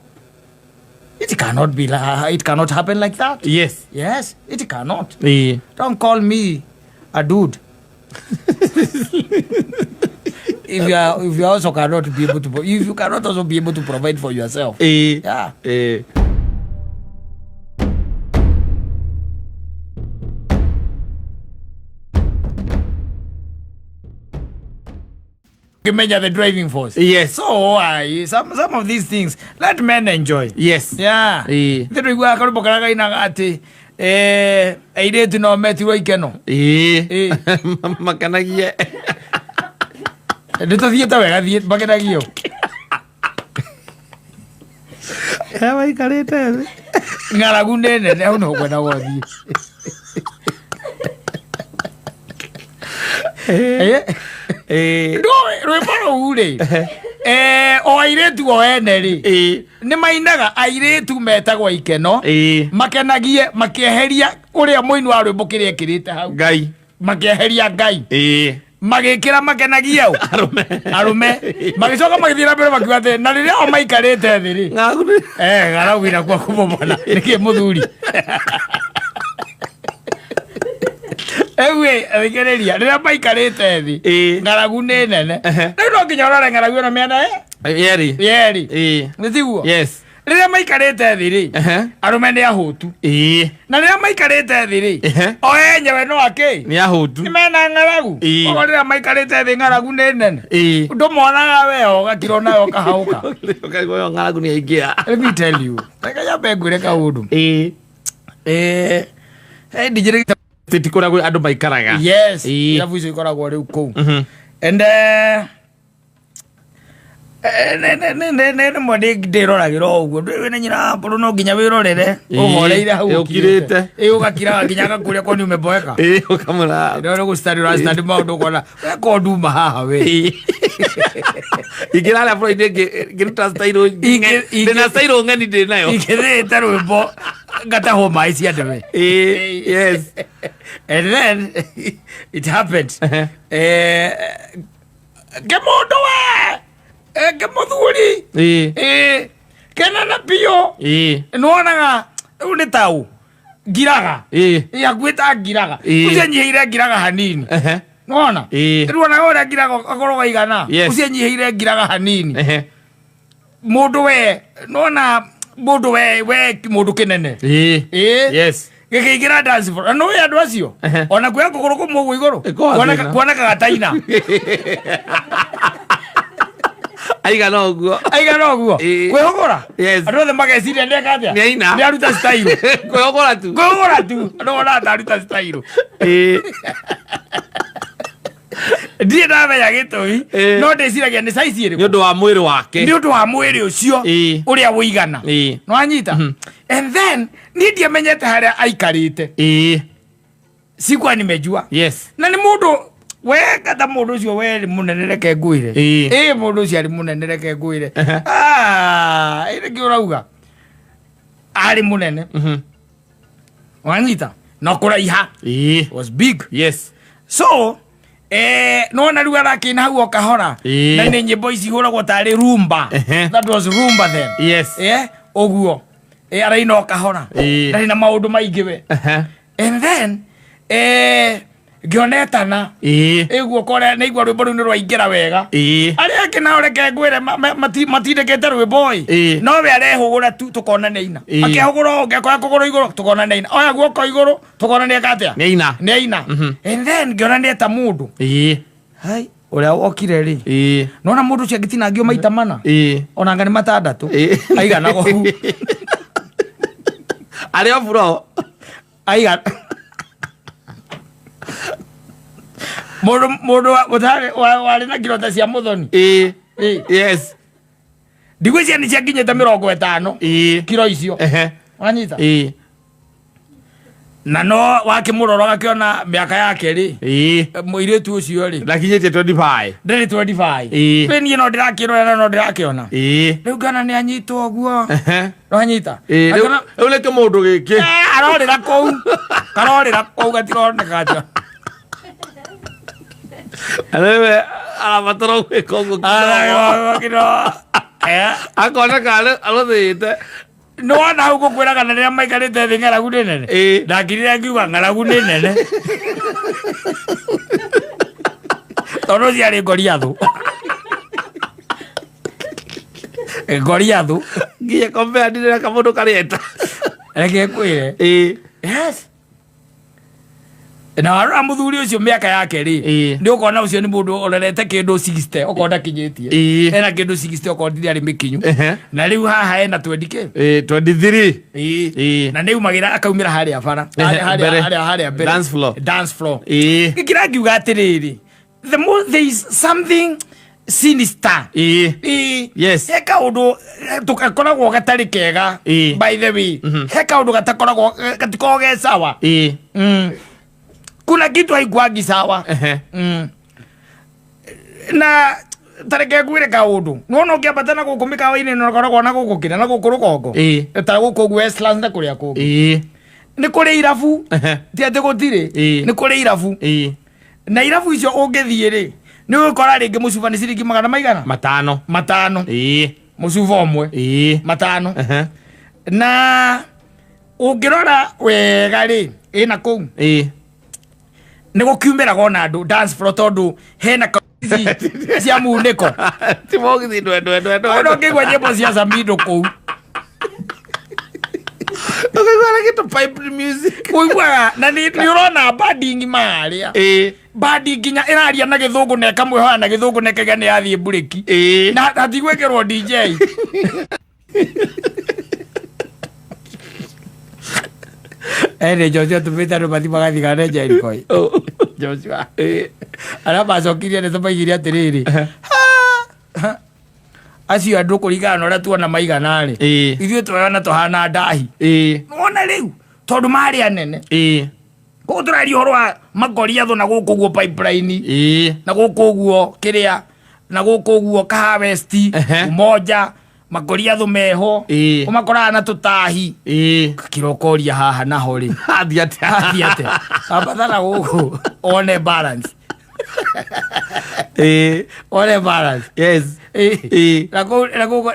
It cannot be it cannot happen like that. Yes. Yes, it cannot. Ĩĩ. Don't call me a dude. If you are, if you also cannot be able to, if you cannot also be able to provide for yourself. Ĩĩ. Yeah. Ĩĩ. Measure the driving force. Yes. So some of these things let men enjoy. Yes. Yeah. Ĩĩ. Ndĩrũigua karũmbo karĩa kainaga atĩ airĩtu no metirwo ikeno. Ĩĩ. Ĩĩ. Makenagie. Nĩ tũthiĩte wega thiĩ makenagio. Waikarĩte thĩ. Ng'aragu nĩ nene hau no kwenda gũthiĩ. Ndũĩ rwĩmbo rũu rĩ, o airĩtu o ene rĩ, nĩ mainaga airĩtu metagwo ikeno, makenagie makĩeheria ũrĩa mũini wa rwĩmbo kĩrĩa ekĩrĩte hau. Ngai. Makĩeheria Ngai, magĩkĩra makenagie ũ? Arũme. Arũme. Magĩcoka magĩthiĩ na mbere makiuga atĩ na rĩrĩa o maikarĩte thĩ rĩ, Ng'aragu nĩ- ng'aragu inakuwa kubwa bwana. Nĩkĩ mũthuri? Rĩu ĩ, thikĩrĩria, rĩrĩa maikarĩte thĩ, ng'aragu nĩ nene. Rĩu no nginya ũrore ng'aragu ĩno mĩena Yerĩ. yerĩ. Nĩ tiguo? Yes. Rĩrĩa maikarĩte thĩ rĩ, arũme nĩ ahũtu. Na rĩrĩa maikarĩte thĩ rĩ, o enyewe no akĩ? Nĩ ahũtu. Nĩ mena ng'aragu. Koguo rĩrĩa maikarĩte thĩ ng'aragu nĩ nene. Ndũmonaga we ũgakira onawe ũkahaũka. Ũkaigua ĩyo ng'aragu nĩ yaingĩra. Let me tell you. Reke nyambe ngwĩre kaũndũ. Ndijĩrĩte Ti kũrĩa kwĩ andũ maikaraga. Yes. Irabu icio ikoragwo rĩu kũu. And rĩmwe ndĩroragĩra o ũguo, wĩna nyina wa mbũrũ no nginya wĩrorere ũhoreire hau. Ũkirĩte. Ĩ, ũgakira nginya agakũria kwani umeboeka. Ũkamũra. No nĩ gũcitari ũracitari maũndũ ũkona weka nduma haha we. Ingĩra harĩa bũrũri-inĩ ngĩruta style ndĩna style ng'eni ndĩ nayo. Ingĩthĩte rwĩmbo ngatahwo maĩ cia ndebe. Yes. And then it happened. Ngĩmũndũ we, ngĩmũthuri, kena na biũ. Nĩwonaga rĩu nĩ taũ ngiraga, hakuhĩ ta ngiraga. Ũcio nyihĩire ngiraga hanini. Nĩwona? Rĩu onaga ũrĩa ngiraga akoragwo aigana. Ũcio nyihĩire ngiraga hanini. Mũndũ we, nĩwona mũndũ we, we mũndũ kĩnene. Yes. Gĩkĩingĩra dance floor. Na nĩũĩ andũ acio? Ona kuoya kũgũrũ kũmwe ũguo igũrũ. Ĩkoragwo thĩna. Kuonekaga taina. Aigana ũguo. Aigana ũguo. Kwĩhũgũra. Andũ othe mageciria nĩeka atĩa? Nĩaina. Nĩaruta style. Kwĩhũgũra tu. Kwĩhũgũra tu. Andũ monaga ta aruta style. Ndirĩ ndamenya gĩtũmi, no ndĩciragia nĩ size ĩrĩkũ. Nĩ ũndũ wa mwĩrĩ wake. Nĩ ũndũ wa mwĩrĩ ũcio ũrĩa ũigana. Nĩwanyita? And then niĩ ndiamenyete harĩa aikarĩte. Sikuwa nimejua. Na nĩ mũndũ wega ta mũndũ ũcio we nĩ mũnene reke ngwĩre. Mũndũ ũcio arĩ mũnene reke ngwĩre. Ĩ nĩkĩ ũrauga? Arĩ mũnene. Wanyita? Na kũraiha. Was big. So, nona rĩu arakĩina hau o kahora. Na nĩ nyĩmbo ici ihũragwo tarĩ rumba. That was rumba then. Ũguo. Araina o kahora. Ndarĩ na maũndũ maingĩ we. And then, ngĩona etana. Ĩguo kore nĩ igua rwĩmbo rũu nĩ rwaingĩra wega. Arĩa angĩ nao reke ngwĩre matindĩkĩte rwĩmbo ĩ. No we arehũgũra tu tũkona nĩ aina. Akehũgũra ũũ, ngĩakoya kũgũrũ igũrũ tũkona nĩ aina. Oya guoko igũrũ tũkona nĩ eka atĩa? Nĩ aina. Nĩ aina. And then ngĩona nĩ eta mũndũ. Hai, ũrĩa wokire rĩ. Nona mũndũ ũcio angĩtinangio maita mana. Ona anga nĩ matandatũ. Aigana ũguo. Arĩ o buro. Aigana. Mũndũ, mũndũ wa, ũtarĩ, wa, warĩ na kiro ta cia mũthoni. Yes. Ndigwĩciria nĩ ciakinyĩte 50. Kiro icio. Wanyita? Na no wakĩmũrora ũgakĩona mĩaka yake rĩ. Mũirĩtu ũcio rĩ. Ndakinyĩtie 25. Ndarĩ 25. Rĩ niĩ no ndĩrakĩrora na no ndĩrakĩona. Rĩu ngona nĩ anyitwo ũguo. Wanyita? Rĩu nĩkĩo mũndũ gĩkĩ. Arorĩra kũu. Karorĩra kũu gatironeka atĩa. Rĩu arabatara gwĩka ũguo kidogo. Akoneka arũthĩte. Nĩ wona hau ngũkwĩraga na rĩrĩa maikarĩte thĩ ng'aragu nĩ nene. Ndakirire ngiuga ng'aragu nĩ nene. Tondũ ũcio arĩ Goliathũ. Goliathũ. Nginya compare ndire na kamũndũ karĩeta. Reke ngwĩre. Yes. Na warora mũthuri ũcio mĩaka yake rĩ, nĩ ũkona ũcio nĩ mũndũ ũrerete kĩndũ 60 okorwo ndakinyĩtie. Ena kĩndũ 60 okorwo ndirĩ arĩ mĩkinyu. Na rĩu haha ena 20 kĩ? 23. Na nĩ aumagĩra akaumĩra harĩa bara. Mbere. Harĩa mbere. Dance floor. Dance floor. Gĩkĩra ngiuga atĩrĩrĩ, the more there is something sinister. Yes. He kaũndũ tũgakoragwo gatarĩ kega. By the way, he kaũndũ gatakoragwo, gatikoragwo ge sawa. Kuna kitu haikuagi sawa. Na tareke ngwire kaundu nona ũngĩambata na gũkũ mĩkawa-inĩ ĩno ĩkoragwo na gũkũ kĩrĩa na gũkũ rũgongo ta gũkũ ũguo Westlands na kũrĩa kũngĩ nĩ kũrĩ irabu ti atĩ gũtirĩ nĩ kũrĩ irabu na irabu icio ũngĩthiĩ rĩ nĩ ũgũkora rĩngĩ mũcuba nĩ ciringi magana maigana matano matano mũcuba ũmwe matano na ũngĩrora wega rĩ ĩna kũu nĩ gũkiumĩraga ona andũ dance floor tondũ hena cia munĩko ti mũgithi ndwe ndwe ndwe ndwe ona ũngĩigua nyĩmbo cia Samido kũu ũkaigua na gĩtũ pipe music ũiguaga na nĩ ũrona bandi ng'ima harĩa bandi nginya ĩraria na gĩthũngũ na ĩkamwĩhoya na gĩthũngũ na ĩkaiga nĩ yathiĩ mburĩki na hatigwĩkĩrwo DJ ene Joshua tumĩte andũ mathiĩ magathigane Jericho Joshua arĩa macokirie nĩ tũmaigire atĩrĩrĩ acio andũ kũringana na ũrĩa tuona maigana rĩ ithuĩ tũrona tũhana ndahi nĩwona rĩu tondũ marĩ anene koguo tũraria ũhoro wa makoriathũ na gũkũ ũguo pipeline na gũkũ ũguo kĩrĩa na gũkũ ũguo Kahawa West Umoja makoriathũ meho ũmakoraga na tũtahi kĩrokoria haha naho rĩ hathiĩ atĩa ambatha na gũkũ one balance one balance yes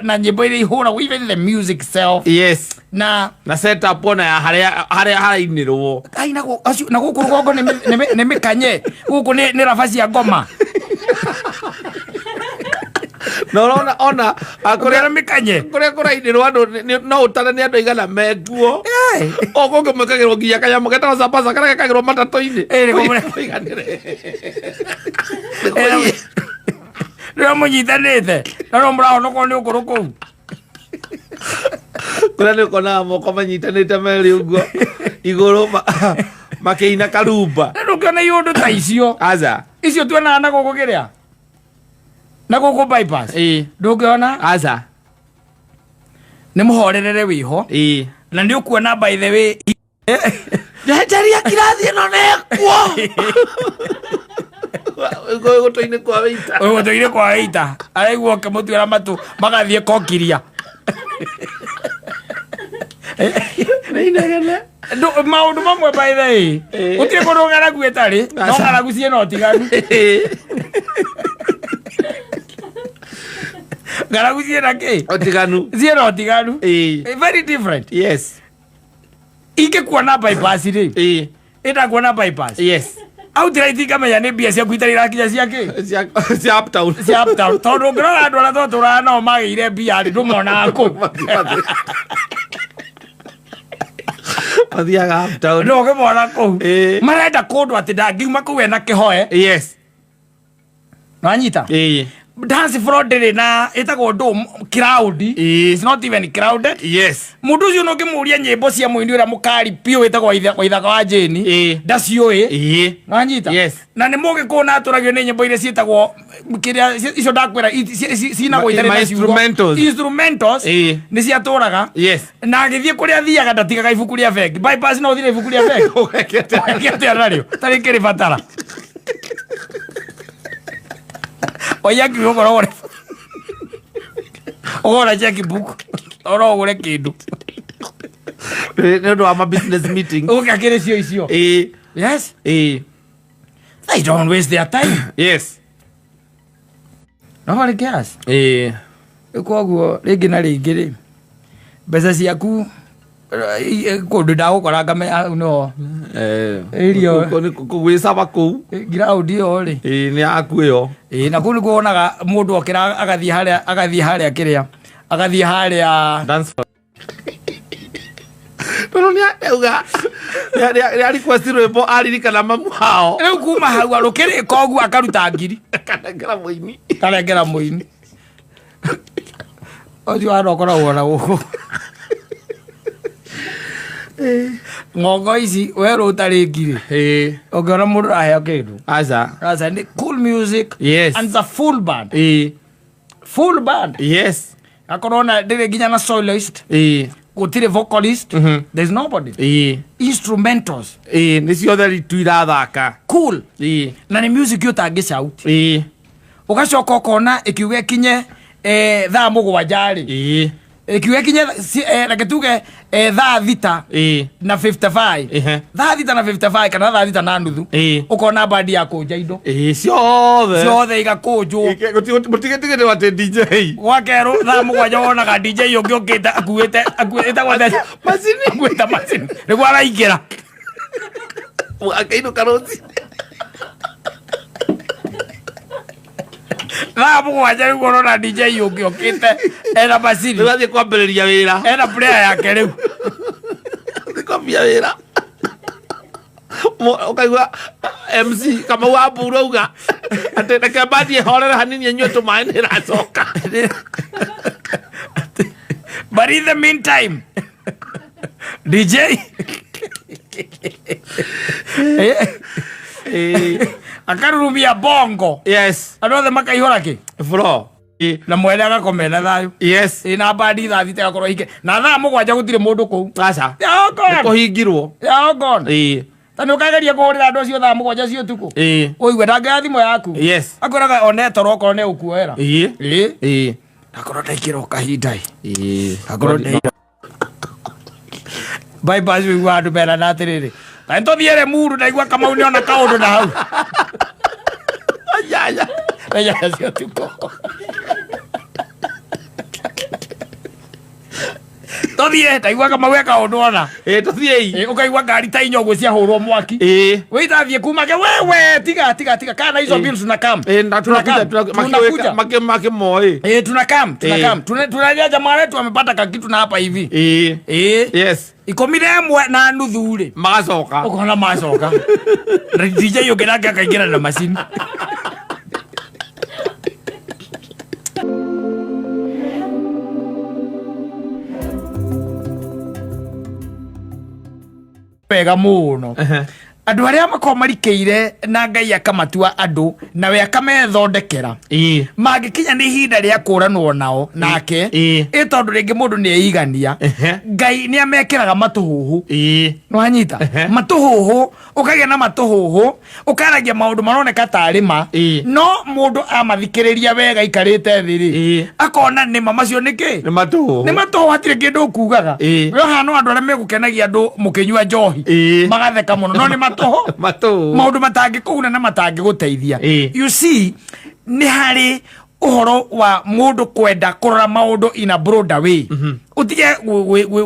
na nyĩmbo iria ihũragwo even the music itself yes na setup ona ya harĩa harainĩrwo ai na gũkũ rũgongo nĩ mĩkanye gũkũ nĩ raba cia ngoma no ona ona kũrĩa mĩkanye kũrĩa kũrainĩrwo andũ no ũtare nĩ andũ aigana mekuo o kũngĩ mwĩkagĩrwo nginya kanyamũ getagwo sambaca karĩa gekagĩrwo matatũ-inĩ rĩrĩa mũnyitanĩte na no mũrahonokwo nĩ ũkũrũ kũu kũrĩa nĩ ũkonaga moko manyitanĩte merĩ ũguo igũrũ makĩina karumba na ndũngĩona iũndũ ta icio aca icio tuonaga na gũkũ kĩrĩa na gũkũ bypass ndũngĩona aca nĩ mũhorerere wĩho na nĩ ũkuona by the way njenjeria kirathi ĩno nĩkuo gũtũ-inĩ kwa wĩita gũtũ-inĩ kwa wĩita araigua ũkĩmũtuĩra matũ magathiĩ kokiria nĩ inegene maũndũ mamwe by the way gũtirĩ kũndũ ng'aragu ĩtarĩ no ng'aragu ciĩna ũtiganu ng'aragu ciĩna kĩ ũtiganu ciĩna ũtiganu very different yes ingĩkuona bypass rĩ ĩtakuona bypass yes outright ngamenya nĩ mbia ciaku itarĩ irakinya cia kĩ cia uptown cia uptown tondũ ũngĩrora andũ arĩa twatũraga nao magĩire mbia rĩ ndũmonaga kũu mathiaga uptown no ũkĩmona kũu marenda kũndũ atĩ ndangiuma kũu ena kĩhoe yes nĩwanyita dance floor ndĩrĩ na ĩtagwo ndũ crowd it's not even crowded yes mũndũ ũcio no ũngĩmũria nyĩmbo cia mũini ũrĩa mũkari biũ wĩtagwo Waithaka wa Jane ndaciũĩ nĩwanyita yes na nĩ mũgĩkũyũ na atũragio nĩ nyĩmbo iria ciĩtagwo kĩrĩa icio ndakwĩra cinagwo itarĩ na ciugo instrumentals nĩ ciatũraga yes na agĩthiĩ kũrĩa athiaga ndatigaga ibuku rĩa bengi bypass no ũthiĩ na ibuku rĩa bengi ũgeke atĩa narĩo tarĩ kĩrĩ batara oya kiugo ũkoragwo ũgora checkbook oro ũgũre kĩndũ nĩ ũndũ wa ma business meeting ũke akĩrĩ cio icio yes they don't waste their time yes nobody cares koguo rĩngĩ na rĩngĩ rĩ mbeca ciaku kũndũ ndagũkora ngamenya hau no gwĩcaba kũu ground ĩyo rĩ nĩ yaku ĩyo na kũu nĩkuo wonaga mũndũ okĩra agathiĩ harĩa agathiĩ harĩa kĩrĩa agathiĩ harĩa dance tondũ nĩauga nĩ request rwĩmbo aririkana mamu wao rĩu kuma hau arũkĩrĩka ũguo akaruta ngiri kanengera mũini kanengera mũini ũcio hana ũkoragwo na gũkũ ng'ongo ici werũ ũtarĩ ngiri ũngĩona mũndũ aheo kĩndũ aca aca nĩ cool music yes and it's a full band full band yes akorwo na ndĩrĩ nginya na soloist Gũtirĩ vocalist. There's nobody. Instrumentals. Ĩĩ, nĩ ciothe tu irathaka. Cool. Na nĩ music ũtangĩ shout. Ũgacoka ũkona ĩkiuga ĩkinye thaa 7 rĩ, ĩkiuga ĩkinye reke tuge thaa 6 na 55, thaa 6 na 55 kana thaa 6:30, ũkona bandi ya kũnja indo. Ĩĩ, ciothe. Ciothe igakũnjwo. Mũtigĩtigĩrwo atĩ DJ. Gwakerwo thaa 7 wonaga DJ ũngĩ ũkĩte akuĩte ĩtagwo atĩa? Macini. Akuĩte macini nĩguo araingĩra. Akainũka rũcinĩ. Thaa 7 rĩu ũrona DJ ũngĩ ũkĩte ena macini. Rĩu athiĩ kwambĩrĩria wĩra. Ena player yake rĩu. Athiĩ kwambia wĩra. Ũkaigua MC Kamau wa Mburu auga atĩ reke mbathiĩ horere hanini anyue tũmaĩ nĩ ĩracoka. But in the meantime, DJ akarurumia bongo. Yes. Andũ othe makaihũra kĩ? Floor. Na mwene agakoma ena thayũ. Yes. Ĩ, na bandi thaa 6 agakorwo ike. Na thaa 7 gũtirĩ mũndũ kũu. Aca. They are all gone. Nĩ kũhingirwo. They are all gone. Ta nĩ ũkageria kũhũrĩra andũ acio thaa 7 cia ũtukũ. Ũigue ndangĩoya thimũ yaku. Yes. Akwĩraga one toro okorwo nĩ ũkuoera. Akorwo ndaingĩra o kahinda ĩ. Akorwo ndaingĩra. Bye bye, wĩigua andũ merana atĩrĩrĩ. Ta nĩ tũthiĩ Limuru, ndaigua Kamau nĩona kaũndũ na hau. Nyanya. Nyanya cia ũtukũ. Tũthiĩ, ndaigua Kamau e kaũndũ ona. Ĩ, tũthiĩi. Ĩ, ũkaigua ngari ta inya ũguo ciahũrwo mwaki. Wĩitathiĩ kuma ke, wewe, tiga, tiga, tiga. Kana hizo bills tunakam. Ĩ, na tunakuja, Tunakam. tunakuja, Tunakuja. makimoĩ. Ĩ, tunakam, tunakam. Tunaja jamaa wetu amepata kakitu na hapa hivi. Ĩ. Yes. 11:30 rĩ. Magacoka. Ũkona macoka. Na DJ ũngĩ nake akaingĩra na macini. Wega mũno. Andũ arĩa makoragwo marikĩire na Ngai akamatua andũ nawe akamethondekera. Mangĩkinya nĩ ihinda rĩa kũranwo nao nake, ĩ tondũ rĩngĩ mũndũ nĩ eigania, Ngai nĩ amekĩraga matũhũhũ. Nĩwanyita? Matũhũhũ, ũkagĩa na matũhũhũ, ũkaragia maũndũ maroneka tarĩ ma, no mũndũ amathikĩrĩria wega aikarĩte thĩ rĩ, akona nĩ ma macio nĩ kĩ? Nĩ matũhũhũ. Nĩ matũhũhũ, hatirĩ kĩndũ ũkugaga. We ũhana andũ arĩa megũkenagia andũ mũkĩnyua njohi. Magatheka mũno, no nĩ matũhũ. Matũhũhũ. Maũndũ matangĩkũguna na matangĩgũteithia. You see, nĩ harĩ ũhoro wa mũndũ kwenda kũrora maũndũ in a broader way. Ũtige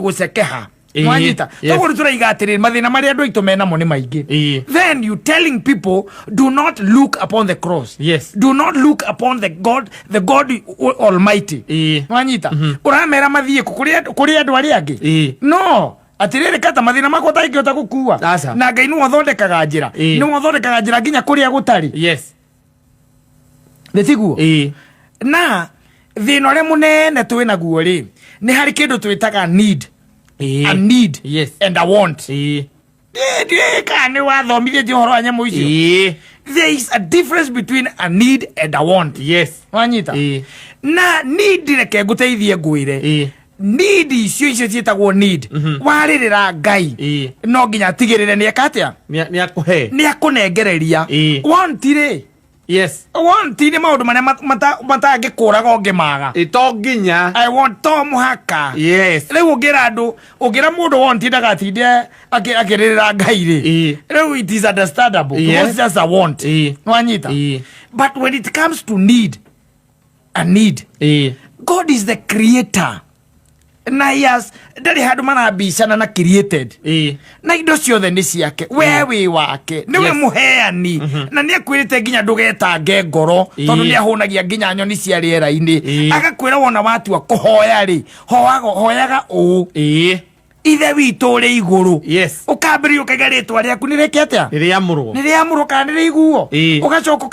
gũcekeha. Mwanyita. Toguo rĩu tũraiga atĩrĩrĩ, mathĩna marĩa andũ aitũ menamo nĩ maingĩ. Then you telling people, do not look upon the cross. Do not look upon the God, the God Almighty. Mwanyita. Ũramera mathiĩ kũ? Kũrĩ andũ arĩa angĩ? No. Atĩrĩrĩ, kata mathĩna makwa ũtangĩhota gũkua. Aca. Na Ngai nĩwe ũthondekaga njĩra. Nĩwe ũthondekaga njĩra nginya kũrĩa gũtarĩ. Nĩ tiguo? Na thĩna ũrĩa mũnene twĩ naguo rĩ, nĩ harĩ kĩndũ twĩtaga need. A need and a want. Ndiũĩ kana nĩ wathomithĩtio ũhoro wa nyamũ icio. There is a difference between a need and a want. Wanyita? Na need reke ngũteithie ngwĩre. Need icio ciĩtagwo need. Warĩrĩra Ngai. No nginya atigĩrĩre nĩ eka atĩa? Nĩ akũhe. Nĩ akũnengereria. Want rĩ. Want nĩ maũndũ marĩa matangĩkũraga ũngĩmaga. Ĩ, to nginya. I want to mũhaka. Rĩu ũngĩra andũ, ũngĩra mũndũ want ndagatinde akĩrĩrĩra Ngai rĩ. Rĩu it is understandable. Because it's just a want. Nĩwanyita? But when it comes to need, a need. God is the creator. Na he has, ndarĩ handũ marabicana na created. Na indo ciothe nĩ ciake. We wĩ wake. Nĩwe mũheani. Na nĩ akwĩrĩte nginya ndũgetange ngoro, tondũ nĩ ahũnagia nginya nyoni cia rĩera-inĩ. Agakwĩra wona watua kũhoya rĩ, hoyaga ũũ. Ithe witũ ũrĩ igũrũ. Ũkambĩrĩria ũkaiga rĩtwa rĩaku nĩ rĩke atĩa? Nĩ rĩamũrwo. Nĩ rĩamũrwo kana nĩ rĩiguo? Ũgacoka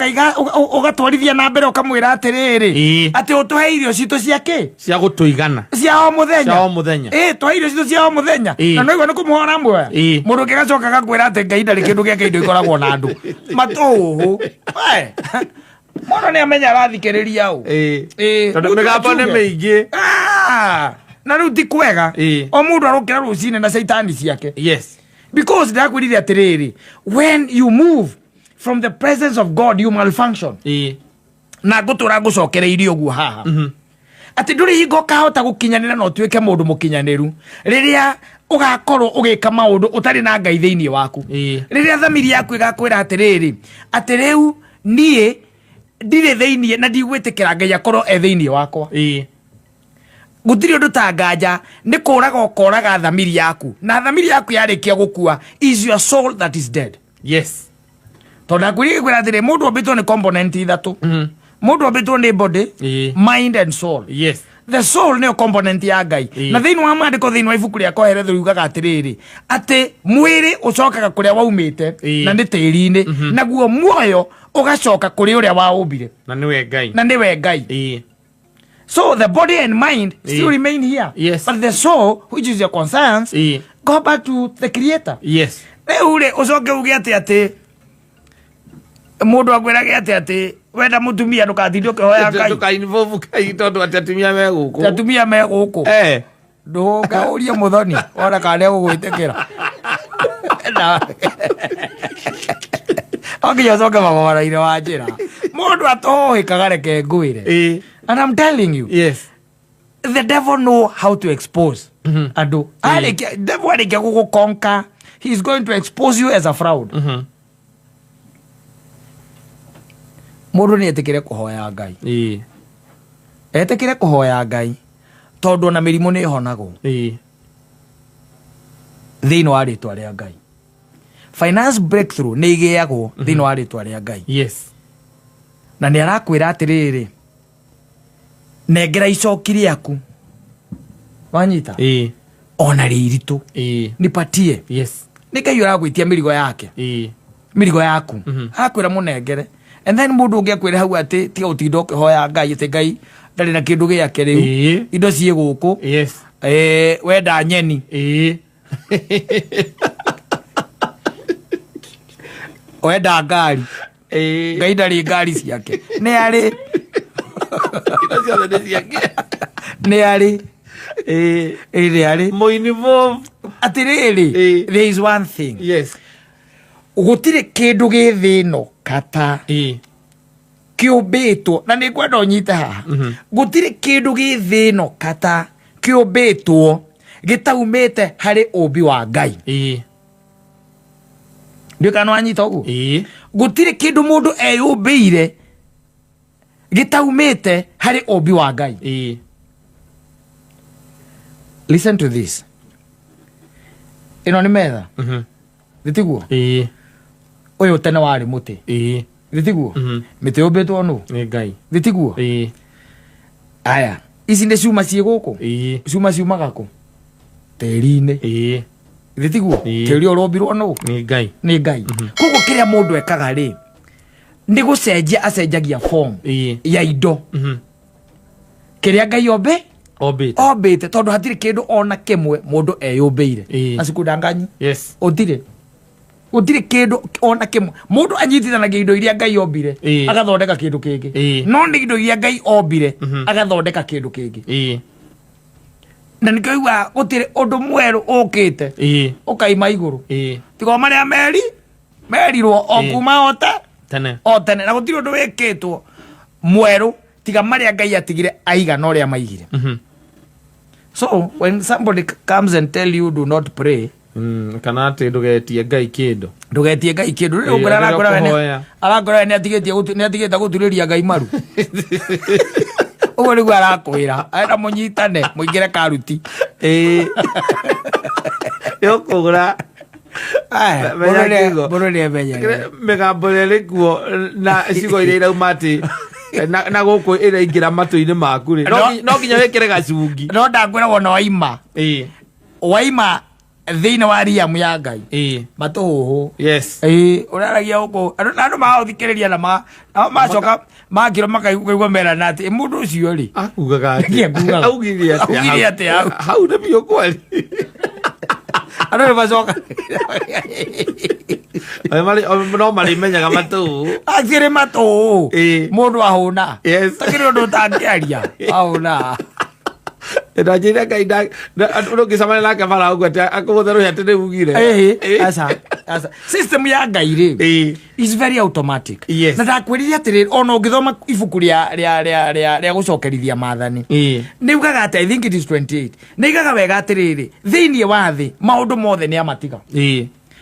ũgatwarithia na mbere ũkamwĩra atĩrĩrĩ, atĩ ũtũhe irio citũ cia kĩ? Cia gũtũigana. Cia o mũthenya. Cia o mũthenya. Tũhe irio citũ cia o mũthenya. Na no igua nĩ kũmũhora muoya. Mũndũ ũngĩ agacoka agakwĩra atĩ Ngai ndarĩ kĩndũ gĩake, indo ikoragwo na andũ. Matũhũhũ. We. Mũndũ nĩ amenya arathikĩrĩria ũ. Tondũ Mũndũ mĩgambo nĩ akiuge. mĩingĩ. Na rĩu ti kwega. O mũndũ arokĩra rũcinĩ na caitani ciake. Because ndakwĩrire atĩrĩrĩ, when you move from the presence of God, you malfunction. Na ngũtũra ngũcokereirie ũguo haha, atĩ ndũrĩ hingo ũkahota gũkinyanĩra na ũtuĩke mũndũ mũkinyanĩru rĩrĩa ũgakorwo ũgĩka maũndũ ũtarĩ na Ngai thĩinĩ waku. Rĩrĩa thamiri yaku ĩgakwĩra atĩrĩrĩ, atĩ rĩu niĩ ndirĩ thĩinĩ na ndigwĩtĩkĩra Ngai akorwo e thĩinĩ wakwa. Gũtirĩ ũndũ ta nganja nĩ kũraga ũkoraga thamiri yaku, na thamiri yaku yarĩkia gũkua is your soul that is dead. Tondũ ndakwĩrire kwĩra atĩrĩ, mũndũ ombĩtwo nĩ component ithatũ. Mũndũ ombĩtwo nĩ body, mind and soul. The soul nĩyo component ya Ngai. Na thĩinĩ wa maandĩko, thĩinĩ wa ibuku rĩa Koheretho, riugaga atĩrĩrĩ, atĩ mwĩrĩ ũcokaga kũrĩa waumĩte, na nĩ tĩri-inĩ, naguo muoyo ũgacoka kũrĩ ũrĩa waũmbire, na nĩwe Ngai. Na nĩwe Ngai. So the body and mind still remain here, but the soul, which is your conscience, go back to the creator. Rĩu rĩ, ũcoke uge atĩ mũndũ akwĩrage atĩ wenda mũtumia ndũgatinde ũkĩhoya Ngai. Ndũka-involve Ngai tondũ atĩ atumia me gũkũ. Atumia me gũkũ. Ndũkaũrie mũthoni wona kana nĩegũgwĩtĩkĩra. No nginya ũcoke magomana-inĩ wa njĩra. Mũndũ atũhũhĩkaga, reke ngwĩre. And I'm telling you, the devil know how to expose andũ. Arĩkia, devil arĩkia gũgũkonka, he is going to expose you as a fraud. Mũndũ nĩ etĩkĩre kũhoya Ngai. Etĩkĩre kũhoya Ngai, tondũ ona mĩrimũ nĩ ĩhonagwo thĩinĩ wa rĩtwa rĩa Ngai. Finance breakthrough nĩ igĩagwo thĩinĩ wa rĩtwa rĩa Ngai. Na nĩ arakwĩra atĩrĩrĩ, nengera icoki rĩaku, wanyita, ona rĩ iritũ, nipatie. Nĩ Ngai ũragwĩtia mĩrigo yake, mĩrigo yaku. Arakwĩra mũnengere, and then mũndũ ũngĩ akwĩre hau atĩ tiga gũtinda ũkĩhoya Ngai, atĩ Ngai ndarĩ na kĩndũ gĩake rĩu. Indo ciĩ gũkũ. Wenda nyeni, wenda ngari, Ngai ndarĩ ngari ciake, nĩ arĩ. Indo ciothe nĩ ciake. Nĩ arĩ. Ĩ, nĩ arĩ. Mũinvolve. Atĩrĩrĩ, there is one thing. Gũtirĩ kĩndũ gĩ thĩ ĩno kata kĩũmbĩtwo, na nĩ ngwenda ũnyite haha, gũtirĩ kĩndũ gĩ thĩ ĩno kata kĩũmbĩtwo gĩtaumĩte harĩ ũmbi wa Ngai. Ndiũ kana wanyita ũguo. Gũtirĩ kĩndũ mũndũ eyũmbĩire gĩtaumĩte harĩ ũmbi wa Ngai. Listen to this, ĩno nĩ metha, thĩtiguo? Ũyũ tene warĩ mũtĩ, thĩtiguo? Mĩtĩ yũmbĩtwo nũ? Nĩ Ngai. Thĩtiguo? Aya, ici nĩ cuma ciĩ gũkũ. Cuma ciumaga kũ? Tĩri-inĩ. Thĩtiguo? Tĩri ũrũmbirwo nũ? Nĩ Ngai. Nĩ Ngai. Koguo kĩrĩa mũndũ ekaga rĩ, nĩ gũcenjia acenjagia form ya indo kĩrĩa Ngai ombe Ombĩte. Ombĩte, tondũ hatirĩ kĩndũ ona kĩmwe mũndũ eyũmbĩire. Acikudanganyi. Gũtirĩ kĩndũ ona kĩmwe mũndũ anyitithanagia indo iria Ngai ombire, agathondeka kĩndũ kĩngĩ. No nĩ indo iria Ngai ombire, agathondeka kĩndũ kĩngĩ. Na nĩkĩo iguaga gũtirĩ ũndũ mwerũ ũkĩte ũkaima igũrũ, tiga o marĩa meri merirwo o kuma o te tene. O tene. Na gũtirĩ ũndũ wĩkĩtwo mwerũ tiga marĩa Ngai atigire aigana ũrĩa maigire. So when somebody comes and tell you do not pray, Kana atĩ ndũgetie Ngai kĩndũ. Ndũgetie Ngai kĩndũ rĩu. Ũngĩra rĩrĩa arakora we ũkũhoya. Arakora we nĩ atigĩte gũturĩria Ngai maru, ũguo nĩguo arakwĩra, arenda mũnyitane mũingĩre karuti. Nĩ ũkũgũra. Aya, Menya mũndũ kiugo. mũndũ nĩemenyerere. Mĩgambo ĩrĩa ĩrĩ kuo na cigo iria irauma atĩ na gũkũ ĩraingĩra matũ-inĩ maku rĩ, no nginya wĩkĩre gacungi. No ndakwĩra wona waima, waima thĩinĩ wa riamu ya Ngai, matũhũhũ. Ĩĩ, ũraragia gũkũ andũ na andũ magaũthikĩrĩria na nao macoka makĩrwo makaigua merana atĩ, "Ĩ, mũndũ ũcio rĩ, Akugaga Nĩkĩ akugaga? Augire atĩa Augire hau? atĩa hau? Hau nĩ biũ kweri. Andũ nĩ macoka. No marĩmenyaga matũ. Akĩrĩ matũhũhũ. Mũndũ ahũna. Takĩrĩ ũndũ ũtangĩaria ahũna. Ndanjĩrire Ngai ndũngĩcemania nake bara ũguo atĩ akũgũthe rũhĩ atĩ nĩugire. Ĩhĩ, aca aca, system ya Ngai rĩ is very automatic. Na ndakwĩrire atĩrĩrĩ, ona ũngĩthoma ibuku rĩa gũcokerithia maathani, nĩ ugaga atĩ, I think it is 28, nĩ igaga wega atĩrĩrĩ, thĩinĩ wa thĩ maũndũ mothe nĩ amatiga,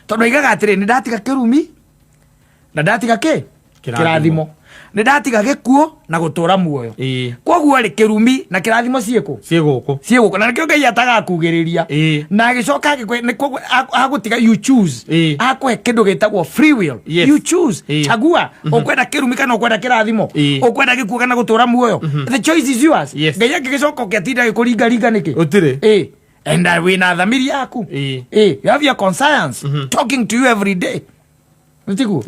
tondũ aigaga atĩrĩ, nĩ ndatiga kĩrumi na ndatiga kĩ? Kĩrathimo. Kĩrathimo. Nĩ ndatiga gĩkuũ na gũtũra muoyo. Koguo rĩ, kĩrumi na kĩrathimo ciĩkũ? Ciĩ gũkũ. Ciĩ gũkũ, na nĩkĩo Ngai atagakugĩrĩria na agĩcoka agĩkwe nĩ koguo agũtiga you choose. Akũhe kĩndũ gĩtagwo free will. You choose. Chagua ũkwenda kĩrumi kana ũkwenda kĩrathimo, ũkwenda gĩkuũ kana gũtũra muoyo. The choice is yours. Ngai angĩgĩcoka ũkĩatinda agĩkũringaringa nĩkĩ? Ũtirĩ. And wĩna thamiri yaku. You have your conscience talking to you every day, nĩtiguo?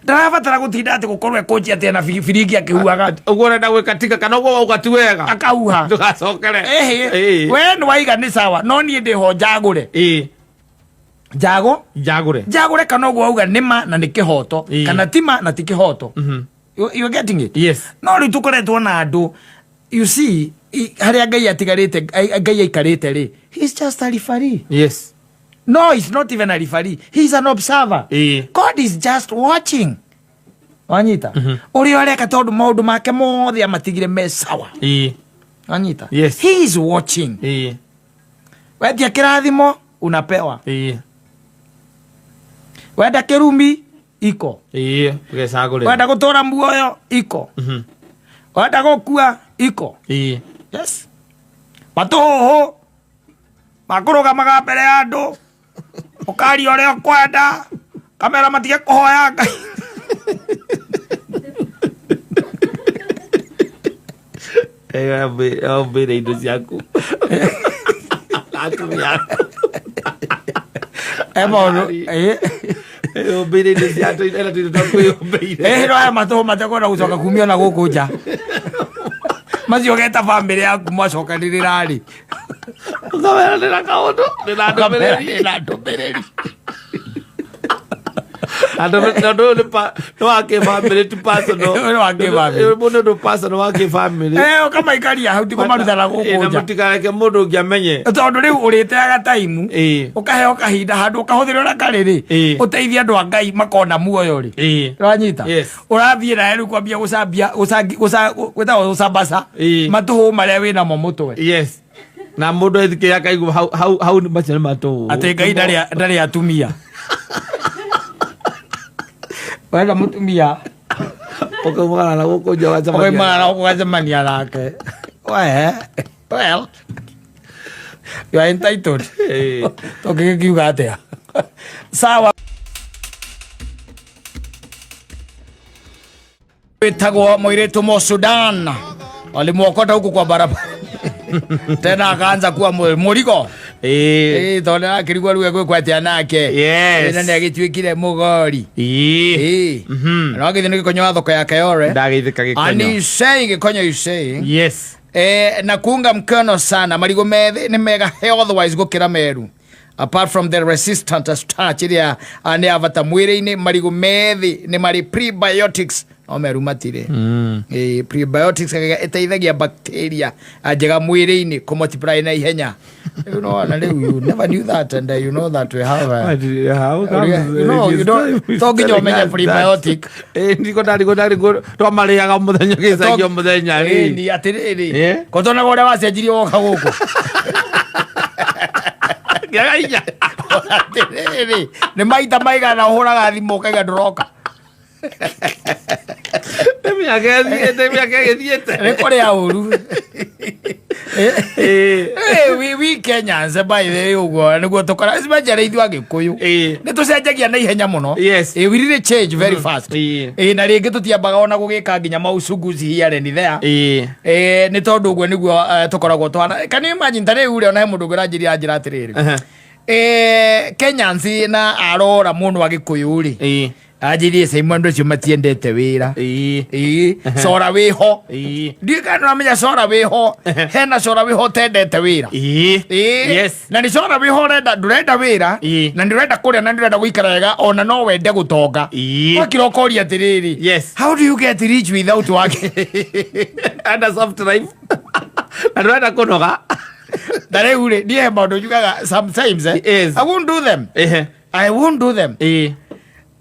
Ndarabatara gũtinda atĩ gũkorwo ekũnji atĩ ena biringi akĩhuhaga. Ũguo ũrenda gwĩka tiga, kana ũguo wauga ti wega. Akahuha. Ndũgacokere. Ĩhĩ. We nĩ waiga nĩ sawa, no niĩ ndĩho njagũre. Njago Njagũre. Njagũre kana ũguo wauga nĩ ma na nĩ kĩhoto, kana ti ma na ti kĩhoto. You're getting it? Yes. No rĩu tũkoretwo na andũ, you see, harĩa Ngai atigarĩte, Ngai aikarĩte rĩ, he's just a referee. No, he's not even a referee, he's an observer. God is just watching, wanyita, ũrĩa ũreka, tondũ maũndũ make mothe amatigire me sawa. Wanyita? Yes. He is watching. Wetia kĩrathimo, unapewa. Wenda kĩrumi, iko. Ũgecagũrĩra. Wenda gũtũra muoyo, iko. Wenda gũkua, iko. Yes, matũhũhũ makũrũgamaga mbere ya andũ, ũkaria ũrĩa ũkwenda, kamera matige kũhoya Ngai. Ombĩre indo ciaku na atumia aku. E maũndũ. Ombĩre indo ciaku, ena tũindo twa kwĩyũmbĩire. Ĩ no aya matũhũ matekwenda gũcoka kumio na gũkũ nja, macio geta bamĩrĩ yaku mwacokanĩrĩra rĩ. Ũkamera ndĩna kaũndũ, ndĩna ndũmĩrĩri. Na ndũmĩrĩri. Na ũndũ ũyũ nĩ wa kĩbamĩrĩ, ti personal. Nĩ wa kĩbamĩrĩ. Ũyũ nĩ ũndũ personal wa kĩbamĩrĩ. Ũkamaikaria hau, ti kũmaruta na gũkũ Na nja. mũtikareke mũndũ ũngĩ amenye. Tondũ rĩu ũrĩteaga taimu, ũkaheo kahinda handũ ũkahũthĩra ũrĩa karĩ rĩ, ũteithie andũ a Ngai makona muoyo rĩ. Ũranyita? Yes. Ũrathiĩ nawe rĩu kwambia gũcambia gwĩtagwo gũcambaca matũhũ marĩa wĩnamo mũtwe. Yes, na mũndũ ethikĩria akaigua hau hau hau macio nĩ matũ. Atĩ Ngai ndarĩ atumia, wenda mũtumia, ũkaumagara na gũkũ nja ũgacemania. Ũkaimagara na ũgacemania nake. Well, you are entitled. Tũngĩgĩkiuga atĩa? Sawa. Wĩtagwo mũirĩtu Mũsudan walimwokota huku kwa barabara, tena akaanza kuwa mũrigo. Tondũ akĩrigwo rĩu egwĩkwo atĩa nake. Na nĩ agĩtuĩkire mũgori. No agĩthiĩ nĩ gĩkonyo wa thoko ya Kayore. Ndageithĩka. And Gĩkonyo. he's saying, gĩkonyo is saying, na kuunga mkono sana, marigũ methĩ nĩ mega health wise gũkĩra meru. Apart from the resistant starch ĩrĩa nĩ ya bata mwĩrĩ-inĩ, marigũ methĩ nĩ marĩ prebiotics, no meru matirĩ. Prebiotics ĩteithagia bacteria njega mwĩrĩ-inĩ kũ multiply na ihenya. You know, na rĩu you never knew that, and you know that we have you know, to nginya ũmenye prebiotic. Ndiko ndarigwo ndarigwo twamarĩaga mũthenya gĩcagio mũthenya rĩ. Ĩni atĩrĩrĩ, ko tonaga ũrĩa wacenjirie woka gũkũ. Ngĩaga hinya. Atĩrĩrĩ, nĩ maita maigana ũhũraga thimũ ũkaiga ndũroka? Nĩ mĩaka ĩthiĩte, mĩaka ĩgĩthiĩte. Nĩ kũrĩa ũru. We Kenyans, by the way, ũguo nĩguo tũkora, especially ithuĩ Agĩkũyũ, nĩ tũcenjagia na ihenya mũno. We really change very fast. Na rĩngĩ tũtiambaga ona gũgĩka nginya maucunguzi here and there. Nĩ tondũ ũguo nĩguo tũkoragwo twana. Can you imagine, ta rĩu rĩ, ona he mũndũ ũngĩ ũranjĩria, anjĩra atĩrĩrĩ, Kenyans na arora mũno Agĩkũyũ rĩ, anjĩrie Simon, andũ acio matiendete wĩra. Cora wĩho. Ndiũĩ kana nĩũramenya cora wĩho. Hena cora wĩho ũtendete wĩra. Na nĩ cora wĩho ũrenda, ndũrenda wĩra, na nĩ ũrenda kũrĩa na nĩ ũrenda gũikara wega, ona no wende gũtonga. Wakira ũkoria atĩrĩrĩ, how do you get rich without working? Enda soft life na ndũrenda kũnoga. Ta rĩu rĩ, niĩ he maũndũ njugaga sometimes, eh, Yes. I won't do them. Ehe. I won't do them. Ĩĩ.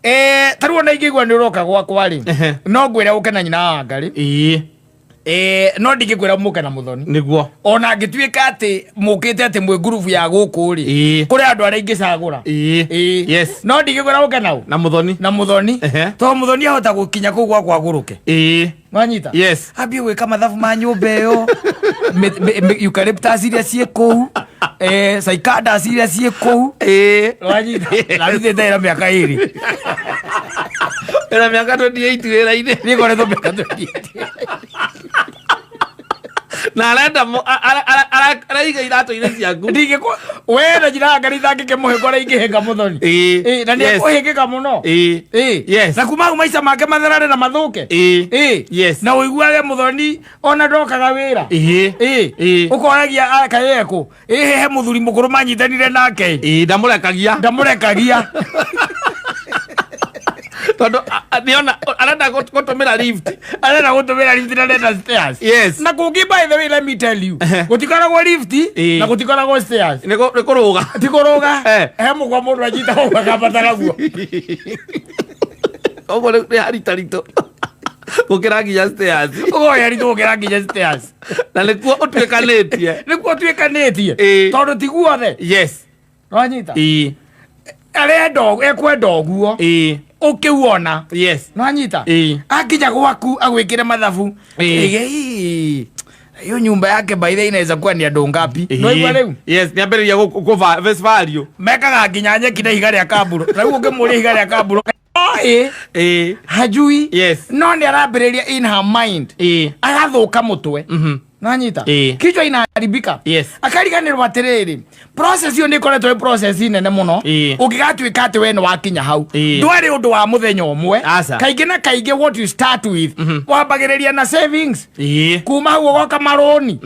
Eh, ta rĩu ona ingĩigua nĩ ũroka gwakwa rĩ, Ehe. no ngwĩre ũke na nyina wa Ngarĩ. Ĩĩ. Eh, no ndingĩkwĩra mũke na mũthoni. Nĩguo. Ona angĩtuĩka atĩ mũkĩte atĩ mwĩ ngurubu ya gũkũ rĩ, Ĩĩ. kũrĩ andũ arĩa ingĩcagũra. Ĩĩ. Ĩĩ. Yes. No ndingĩkwĩra ũke nau Na mũthoni. na mũthoni, Ehe. tondũ mũthoni ahota gũkinya kũu gwakwa agũrũke. Ĩĩ. Nwanyita? Yes. Ambie gwĩka mathabu ma nyũmba ĩyo, eucalyptus iria ciĩ kũu, eh, cicadas iria ciĩ kũu. Ĩĩ. Nwanyita? Narutĩte wĩra mĩaka 2. Wĩna mĩaka 28 wĩra-inĩ. Niĩ ngoretwo mĩaka 28. Na arenda araiga iratũ-inĩ ciaku. Ndingĩkũ we na njĩra ya Ngai itangĩkĩmũhĩnga ũrĩa ingĩhĩnga mũthoni. Ĩĩ. Ĩĩ, na nĩ Yes. ekũhĩngĩka mũno. Ĩĩ. Ĩĩ. Yes. Na kuma hau maica make matherare na mathũke. Ĩĩ. Ĩĩ. Yes. Na ũiguage mũthoni ona ndokaga wĩra. Ĩĩ. Ĩĩ. Ĩĩ. Ũkoragia kaĩ ekũ. Ĩĩ, he mũthuri mũkũrũ manyitanire nake. Ĩĩ, ndamũrekagia. Ndamũrekagia. Tondũ nĩona arenda gũtũmĩra lift. Arenda gũtũmĩra lift na arenda stairs. Yes. Na kũngĩ, by the way, let me tell you, gũtikoragwo lift Ĩĩ. na gũtikoragwo stairs. Nĩ kũrũga. Ti kũrũga. Eh. He mũkwa mũndũ anyita ũguo akambatara guo. Ũguo nĩ haritaritũ gũkĩra nginya stairs. Ũgoya ritũ gũkĩra nginya stairs. Na nĩkuo ũtuĩkanĩtie. Nĩkuo ũtuĩkanĩtie. Ĩĩ. Tondũ ti guothe. Yes. Nwanyita? Ĩĩ. Arenda ekwenda ũguo. Ĩĩ. Ũkĩwona. Yes. Nwanyita? Ĩĩ. Akinya gwaku agwĩkĩre mathabu. Ĩĩ. Ĩĩ, hiyo nyumba yake by the way inaweza kuwa ni andũ ngapi? Nwaigua rĩu? Yes, nĩambĩrĩria face value. Mekaga nginya nyeki na ihiga rĩa kamburo. Na rĩu ũngĩmũria ihiga rĩa kamburo, oĩ, Ĩĩ. hajui. Yes. No nĩ arambĩrĩria in her mind. Ĩĩ. Agathuka mũtwe. Nwanyita? Ĩĩ. Kichwa inaharibika. Yes. Akariganĩrwo atĩrĩrĩ, process ĩyo nĩ ĩkoretwo ĩ process nene mũno. Ĩĩ. Ũngĩgatuĩka atĩ we nĩ wakinya hau, Ĩĩ. ndwarĩ ũndũ wa mũthenya ũmwe. Aca. Kaingĩ na kaingĩ what you start with, wambagĩrĩria na savings. Ĩĩ. Kuma hau ũgoka marũni.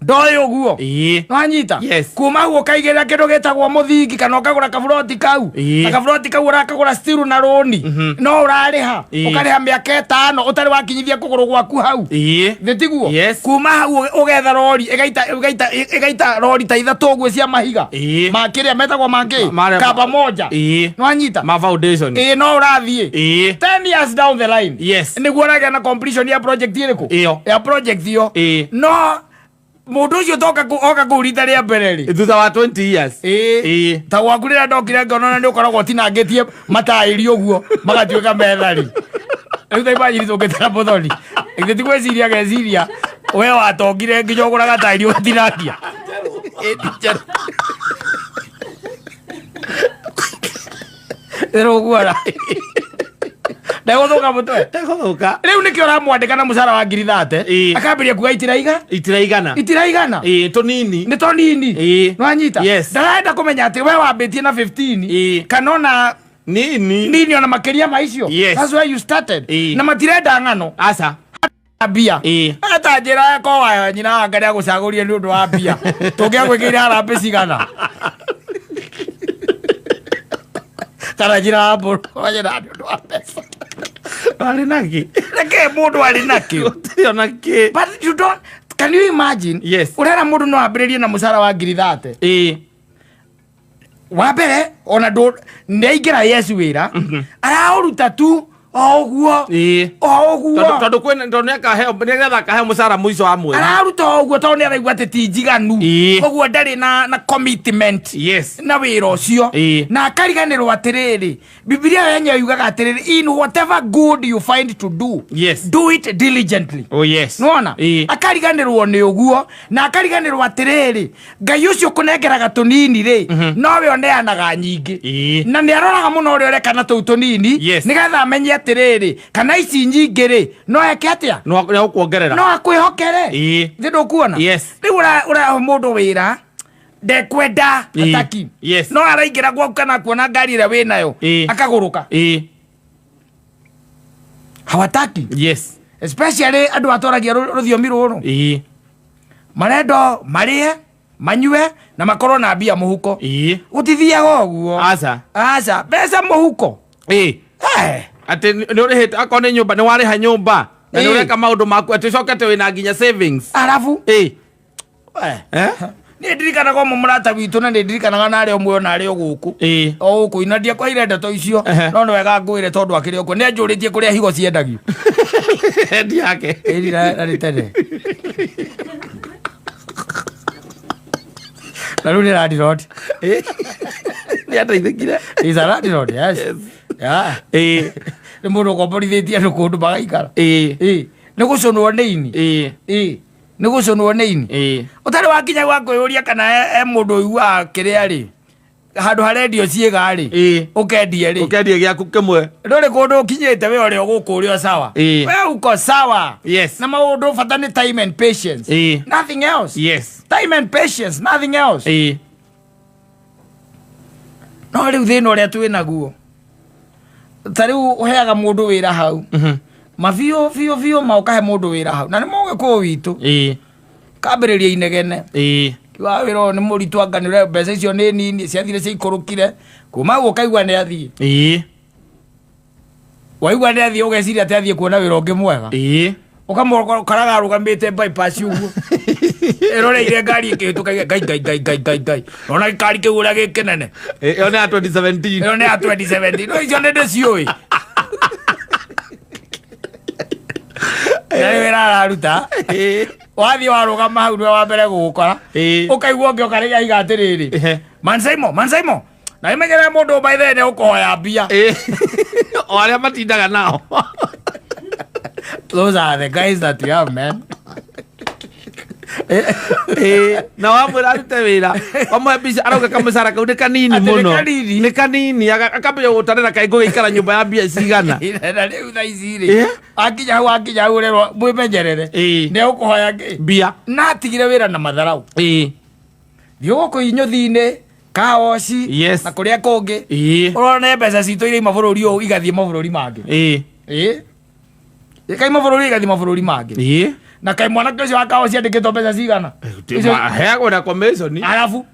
Ndoĩ ũguo. Ĩĩ. Nwanyita? Yes. Kuma hau ũkaigĩrĩra kĩndũ gĩtagwo mũthingi kana ũkagũra kaburoti kau. Ĩĩ. Na kaburoti kau ũrakagũra still na rũni. No ũrarĩha. Ĩĩ. Ũkarĩha mĩaka 5 ũtarĩ wakinyithia kũgũrũ gwaku hau. Ĩĩ. Nĩ tiguo? Yes. Kuma hau ũgetha rori ĩgaita rori ta 3 ũguo cia mahiga. Ĩĩ. Ma kĩrĩa metagwo mangĩ. Kaba moja. Ĩĩ. Nwanyita? Ma foundation. Ĩĩ, no ũrathiĩ. Ĩĩ. 10 years down the line. Yes. Nĩguo ũragĩa na completion ya project ĩrĩkũ? Ĩyo. Ya project ĩyo. Ĩĩ. No mũndũ ũcio toka oka kũu rita rĩa mbere rĩ. Thutha wa 20 years. Ĩĩ. Ĩĩ. Ta gwaku rĩrĩa ndokire ngona nĩ ũkoragwo ũtinangĩtie mataĩri ũguo magatuĩka metha rĩ. Rĩu ta imagine tũngĩtara mũthoni. Ithe ti gwĩciria geciria we watongire nginya ũgũraga taĩri ũgatinangia. Ĩĩ, ti njerũ. Ĩrũguora. Ndegũthũka mũtwe. Ndegũthũka. Rĩu nĩkĩo ũramwandĩka na mũcara wa ngiri 30. Ĩĩ. Akambĩrĩria kuga itiraiga. Itiraigana. Itiraigana. Ĩĩ, tũnini. Nĩ tũnini. Ĩĩ. Nwanyita? Yes. Ndarenda kũmenya atĩ we wambĩtie na 15. Ĩĩ. Kana ona Nini. nini ona makĩria ma icio. Yes. That's where you started. Ĩĩ. Na matirenda ng'ano. Aca. Mbia. Ĩĩ. Ata njĩra ko wa nyina wa Ngai agũcagũrire nĩ ũndũ wa mbia. Tũngĩagwĩkĩire harambĩ cigana. Kana njĩra ya mbũrũ wanyina nĩ ũndũ wa mbeca. Arĩ nakĩ? Reke mũndũ arĩ nakĩo. Gũtirĩ ona kĩ. But you don't, can you imagine? Yes. Ũrera mũndũ no ambĩrĩrie na mũcara wa ngiri 30. Ĩĩ. Wa mbere ona ndũ nĩaingĩra yes wĩra araũruta tu o ũguo. Ĩĩ. O ũguo. Tondũ kwĩna tondũ nĩakaheo nĩgetha akaheo mũcara mũico wa mweri. Araruta o ũguo tondũ nĩaraigua atĩ ti njiganu. Ĩĩ. Ũguo ndarĩ na commitment Yes. na wĩra ũcio. Ĩĩ. Na akariganĩrwo atĩrĩrĩ, Bibilia yenyewe yugaga atĩrĩrĩ, in whatever good you find to do, Yes. do it diligently. Oh yes. Nĩwona? Ĩĩ. Akariganĩrwo nĩ ũguo na akariganĩrwo atĩrĩrĩ, Ngai ũcio ũkũnengeraga tũnini rĩ, nowe ũneanaga nyingĩ. Ĩĩ. Na nĩ aroraga mũno ũrĩa ũreka na tũu tũnini, Yes. nĩgetha amenye atĩrĩrĩ, kana ici nyingĩ rĩ, no eke atĩa? No nĩagũkuongerera. No akwĩhokere. Ĩĩ. Thĩ ndũkuona? Yes. Rĩu ũrahe mũndũ wĩra ndekwenda Ĩĩ. ataki. Yes. No araingĩra gwaku kana kuona ngari ĩrĩa wĩnayo Ĩĩ. akagũrũka. Ĩĩ. Hawataki. Yes. Especially andũ atwaragia rũthiomi rũrũ. Ĩĩ. Marenda marĩe, manyue na makorwo na mbia mũhuko. Ĩĩ. Gũtithiaga ũguo. Aca. Aca, mbeca mũhuko. Ĩĩ. Eh. Atĩ nĩ ũrĩhĩte akorwo nĩ nyũmba nĩ warĩha nyũmba na nĩ Ĩĩ. ũreka maũndũ maku atĩ ũcokete wĩna nginya savings. Arabu. Ĩĩ. Eh. Eh? Niĩ ndirikanaga ũmwe mũrata witũ na nĩ ndirikanaga na arĩa ũmwe ona arĩ o gũkũ. O gũkũ ina ndiakwaire ndeto icio. No nĩ wega ngwĩre tondũ akĩrĩ o kuo. Nĩ anjũrĩtie kũrĩa higo ciendagio. Endi yake. Ĩri na nĩ tene. Na rĩu nĩ landlord. Nĩ ateithĩkire. He's a landlord, yes. Yeah. Nĩ mũndũ ũkomborithĩtie andũ kũndũ magaikara. Nĩ gũcũnwo nĩ ini. Nĩ gũcũnwo nĩ ini. Ũtarĩ wakinya gwa kwĩyũria kana he mũndũ ũiguaga kĩrĩa rĩ, handũ harendio ciĩga rĩ, ũkendie rĩ. Ũkendie gĩaku kĩmwe. Ndũrĩ kũndũ ũkinyĩte we ũrĩ o gũkũ ũrĩ o sawa. We uko sawa. Yes. Na maũndũ bata nĩ time and patience. Nothing else. Yes. Time and patience, nothing else. No rĩu thĩna ũrĩa twĩ naguo ta rĩu ũheaga mũndũ wĩra hau mabiũ biũ biũ ma ũkahe mũndũ wĩra hau na nĩ mũgĩkũyũ witũ kambĩrĩria inegene. Kiuga wĩra ũyũ nĩ mũritũ anga nĩ ũrĩa mbeca icio nĩ nini ciathire ciaikũrũkire kuma hau ũkaigua nĩ athiĩ. Waigua nĩ athiĩ ũgeciria atĩ athiĩ kuona wĩra ũngĩ mwega. Ũkamũkoraga arũgamĩte bypass ũguo ĩroreire ngari ĩkĩhĩtũka ngai ngai ngai ngai ngai ngai ona gĩkari kĩu ũrĩa gĩ kĩnene. Ĩyo nĩ ya 2017. Ĩyo nĩ ya 2017 no icio nĩ ndĩciũĩ na wĩra araruta. Wathiĩ warũgama hau nĩwe wa mbere gũgũkora. Ũkaigua ũngĩ ũka rĩngĩ aiga atĩrĩrĩ, Mansaimo Mansaimo na imenyere mũndũ by the nĩ ũkũhoya mbia. O arĩa matindaga nao. Those are the guys that we have, man. Na wamwĩra arute wĩra wamũhe mbica arauga kamũcara kau nĩ kanini Atĩ nĩ mũno. kanini? Nĩ kanini akambĩrĩria gũtarĩra kaĩ ngũgĩikara nyũmba ya mbia cigana. Na rĩu thaa ici rĩ, akinya hau akinya hau ũrerwo mwĩmenyerere nĩ ũkũhoya kĩ Mbia. Na atigire wĩra na matharau. Thiĩ gũkũ inyũthi-inĩ kaoci na kũrĩa kũngĩ ũrone mbeca citũ iria ima bũrũri ũyũ igathiĩ mabũrũri mangĩ. Ikaima bũrũri igathiĩ mabũrũri mangĩ. Na kaĩ mwanake ũcio wa kaoci andĩkĩtwo mbeca cigana? Heagwo na commission. Arabu.